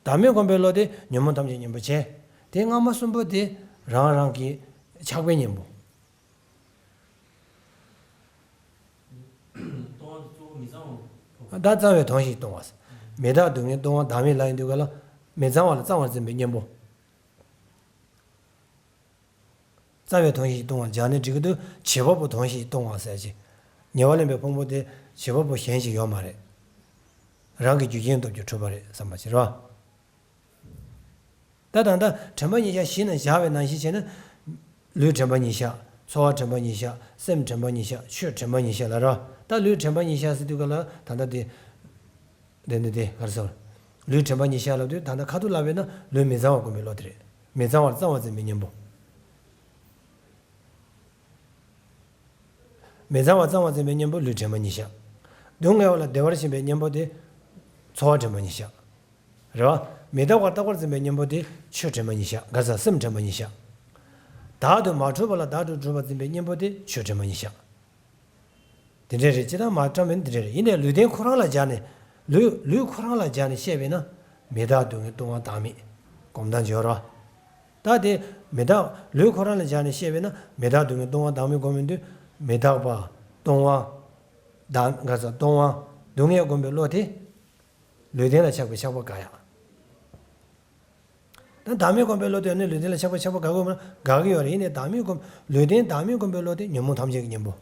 བདག་མེད་སྒོམ་པའི་བློ་དེ་ཉོན་མོངས་ཐམས་ཅད་གཉེན་པོ་བྱས། དེ་སྔ་མ་གསུམ་པོ་དེ་རང་རང་གི་ཆགས་པའི་གཉེན་པོ། ལྟུང་བ་གཙོ་བོ་མི་གཙང་བ། ད་གཙང་བའི་དོན་ཞིག་ལྟུང་བ། མི་རྟག་སྡུག་བསྔལ་ལྟུང་བ་བདག་མེད་ལ་ཡིན་དུས་ག་ལ། མི་གཙང་བ་ལ་གཙང་བར་འཛིན་པའི་གཉེན་པོ། གཙང་བའི་དོན་ཞིག་ལྟུང་བ་སྦྱར་ནས་འགྲིག་གི་འདུག་བྱེད་པ་པོ་དོན་ཞིག་ལྟུང་བ་ཟེར་གྱི། ཉེ་བར་ལེན་པའི་ཕུང་པོ་དེ་བྱེད་པ་པོ་གཞན་ཞིག་ཡོད་མ་རེད། རང་གི་རྒྱུ་རྐྱེན་སྟོབས་ཀྱིས་གྲུབ་པ་རེད་བསམ་པ་ཞིག་རེད་བ། ད་ད་ལྟ་དྲན་པ་ཉིད་བཞག་གཞི་ནས་བཞག་པའི་ནང་བཞིན་བྱས་ན། ལུས་དྲན་པ་ཉིད་བཞག་ཚོར་བ་དྲན་པ་ཉིད་བཞག་སེམས་དྲན་པ་ཉིད་བཞག་ཆོས་དྲན་པ་ཉིད་བཞག་ལབ་ར། ད་ལུས་དྲན་པ་ཉིད་བཞག་ཟེར་དུས་ག་ལ་ད་ལྟ་དེ། དེ་འདི་དེ་ག་རེ་ཟེར། ལུས་དྲན་པ་ཉིད་བཞག་ལབ་དུས་ད་ལྟ་ཁ་ཐུག་ལབ་པས་ན་ལུས་མི་གཙང་བ་སྒོམ་པའི་བློ་དེ་རེད། མི་གཙང་བར་གཙང་བ་འཛིན་པའི་གཉེན་པོ། མི་གཙང་བ་གཙང་བ་འཛིན་པའི་གཉེན་པོ་ལུས་དྲན་པ་ཉིད་བཞག་སྡུག་བསྔལ་བ་ལ་བདེ་བར་ཞེན་པའི་གཉེན་པོ་དེ་ཚོར་བ་དྲན་པ་ཉིད་བཞག་རེད་བ། མི་རྟག་པར་རྟག་པར་འཛིན་པའི་གཉེན་པོ་དེ་ཆོས་དྲན་པ་ཉིད་བཞག་ག་ས་སེམས་དྲན་པ་ཉིད་བཞག་བདག་ཏུ་མ་གྲུབ་པ་ལ་བདག་ཏུ་གྲུབ་པར་འཛིན་པའི་གཉེན་པོ་དེ་ཆོས་དྲན་པ་ཉིད་བཞག་དེ་འདྲ་རེད། ཅི་ལྟར་མ་བཀྲམ་པས་ན་དེ་འདྲ་རེད། ཡིན་ནའི་ལུས་རྟེན་ཁོ་རང་ལ་སྦྱར་ནས། ལུས་ལུས་ཁོ་རང་ལ་སྦྱར་ནས་བཤད་པས་ན། མི་རྟག་སྡུག་བསྔལ་ལྟུང་བ་བདག་མེད། སྒོམ་སྟངས་སྦྱོར་རོ། ད་དེ་མི་རྟག་ལུས་ཁོ་རང་ལ་སྦྱར་ནས་བཤད་པས་ན་མི་རྟག་སྡུག་བསྔལ་ལྟུང་བ་བདག་མེད་སྒོམ་ཡོང་དུས་མི་རྟག་པ། ལྟུང་བ། བདག་ག་ས་ལྟུང་བ། སྡུག་བསྔལ་སྒོམ་པའི་བློ་དེ། ལུས་རྟེན་ལ་ཆགས་པའི་ཆགས་པ་དགག་ཡག་ད་བདག་མེད་སྒོམ་པའི་བློ་དེ་ཡང་ནི་ལུས་རྟེན་ལ་ཆགས་པ་ཆགས་པ་དགག་དགོས་མིན་ན་དགག་གི་ཡོད་རེད། ཡིན་ནའི་བདག་མེད་སྒོམ་ལུས་རྟེན་བདག་མེད་སྒོམ་པའི་བློ་དེ་ཉོན་མོངས་ཐམས་ཅད་ཀྱི་གཉེན་པོ།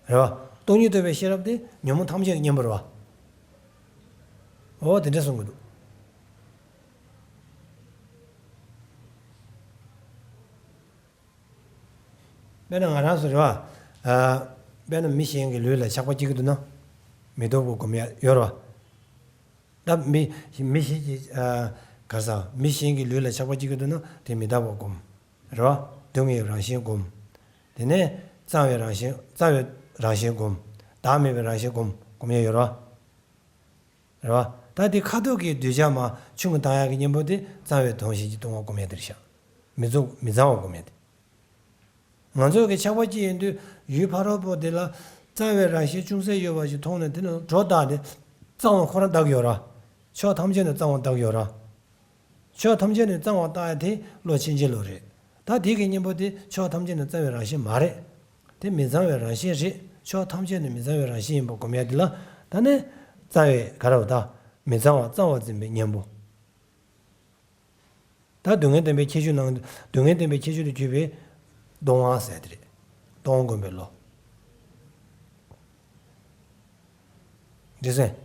རེད་བ། སྟོང་ཉིད་རྟོགས་པའི་ཤེས་རབ་དེ་ཉོན་མོངས་ཐམས་ཅད་ཀྱི་གཉེན་པོ་རེད་བ། འོ་དེ་འདྲ་གསུང་གི་འདུག་དཔེར་ན་ང་རང་ཚོ་རེད་བ། ཨ། དཔེར་ན་མི་གཞན་གྱི་ལུས་ལ་ཆགས་པ་སྐྱེ་གི་འདུག་ན། མི་རྟག་པ་སྒོམ་ཡ་ཡོད་རེད་བ། ད་མི་མི་གཞན་གྱི་ཨ། ག་ས་མི་གཞན་གྱི་ལུས་ལ་ཆགས་པ་སྐྱེ་གི་འདུག་ན་དེ་མི་རྟག་པ་སྒོམ། རེད་བ། སྡུག་བསྔལ་རང་བཞིན་སྒོམ། དེ་ནས་གཙང་བའི་རང་བཞིན་གཙང་བའི་རང་བཞིན་སྒོམ། བདག་མེད་པའི་རང་བཞིན་སྒོམ་སྒོམ་ཡ་ཡོད་རེད་བ། རེད་བ། ད་དེ་ཁ་ཐུག་གི་གདུལ་བྱ་མ་ཆུང་གི་བཏང་ཡག་གི་གཉེན་པོ་དེ་གཙང་བའི་དོན་གཞན་གྱི་ལྟུང་བ་སྒོམ་ཡ་དེ་རེད་ཤག་མི་རྫོགས་མི་གཙང་བ་སྒོམ་ཡ་དེ། ང་ཚོ་གི་ཆགས་པ་ཅིག་ཡིན་དུས་ཡུལ་ཕ་རོལ་པོ་དེ་ལ་གཙང་བའི་རང་བཞིན་ཅུང་ཟད་ཡོད་པ་ཞིག་མཐོང་ནས་དེ་ནི་སྒྲོ་བཏགས་ཏེ་གཙང་བ་ཁོ་རང་བཏགས་ཡོད་ར། ཕྱོགས་ཐམས་ཅད་ནས་གཙང་བ་བཏགས་ཡོད་ར། ཕྱོགས་ཐམས་ཅད་ནས་གཙང་བ་བཏགས་ཡ་དེ་བློ་ཕྱིན་ཅི་ལོག་རེད། ད་དེ་གི་གཉེན་པོ་དེ་ཕྱོགས་ཐམས་ཅད་ནས་གཙང་བའི་རང་བཞིན་མ་རེད། དེ་མི་གཙང་བའི་རང་བཞིན་རེད། ཕྱོགས་ཐམས་ཅད་ནས་མི་གཙང་བའི་རང་བཞིན་ཡིན་པ་སྒོམ་ཡ་དེ་ལ་ད་ནི་གཙང་བའི་ག་རེ་བ་ད་མི་གཙང་བ་གཙང་བ་འཛིན་པའི་གཉེན་པོ། ད་སྡུག་བསྔལ་བདེན་པའི་ཁྱད་ཆོས་ནང་སྡུག་བསྔལ་བདེན་པའི་ཁྱད་ཆོས་ལས་གྱུར་པའི་སྡུག་བསྔལ་ཟེར་དེ་རེད། སྡུག་བསྔལ་སྒོམ་པའི་བློ། འགྲིག་སོང་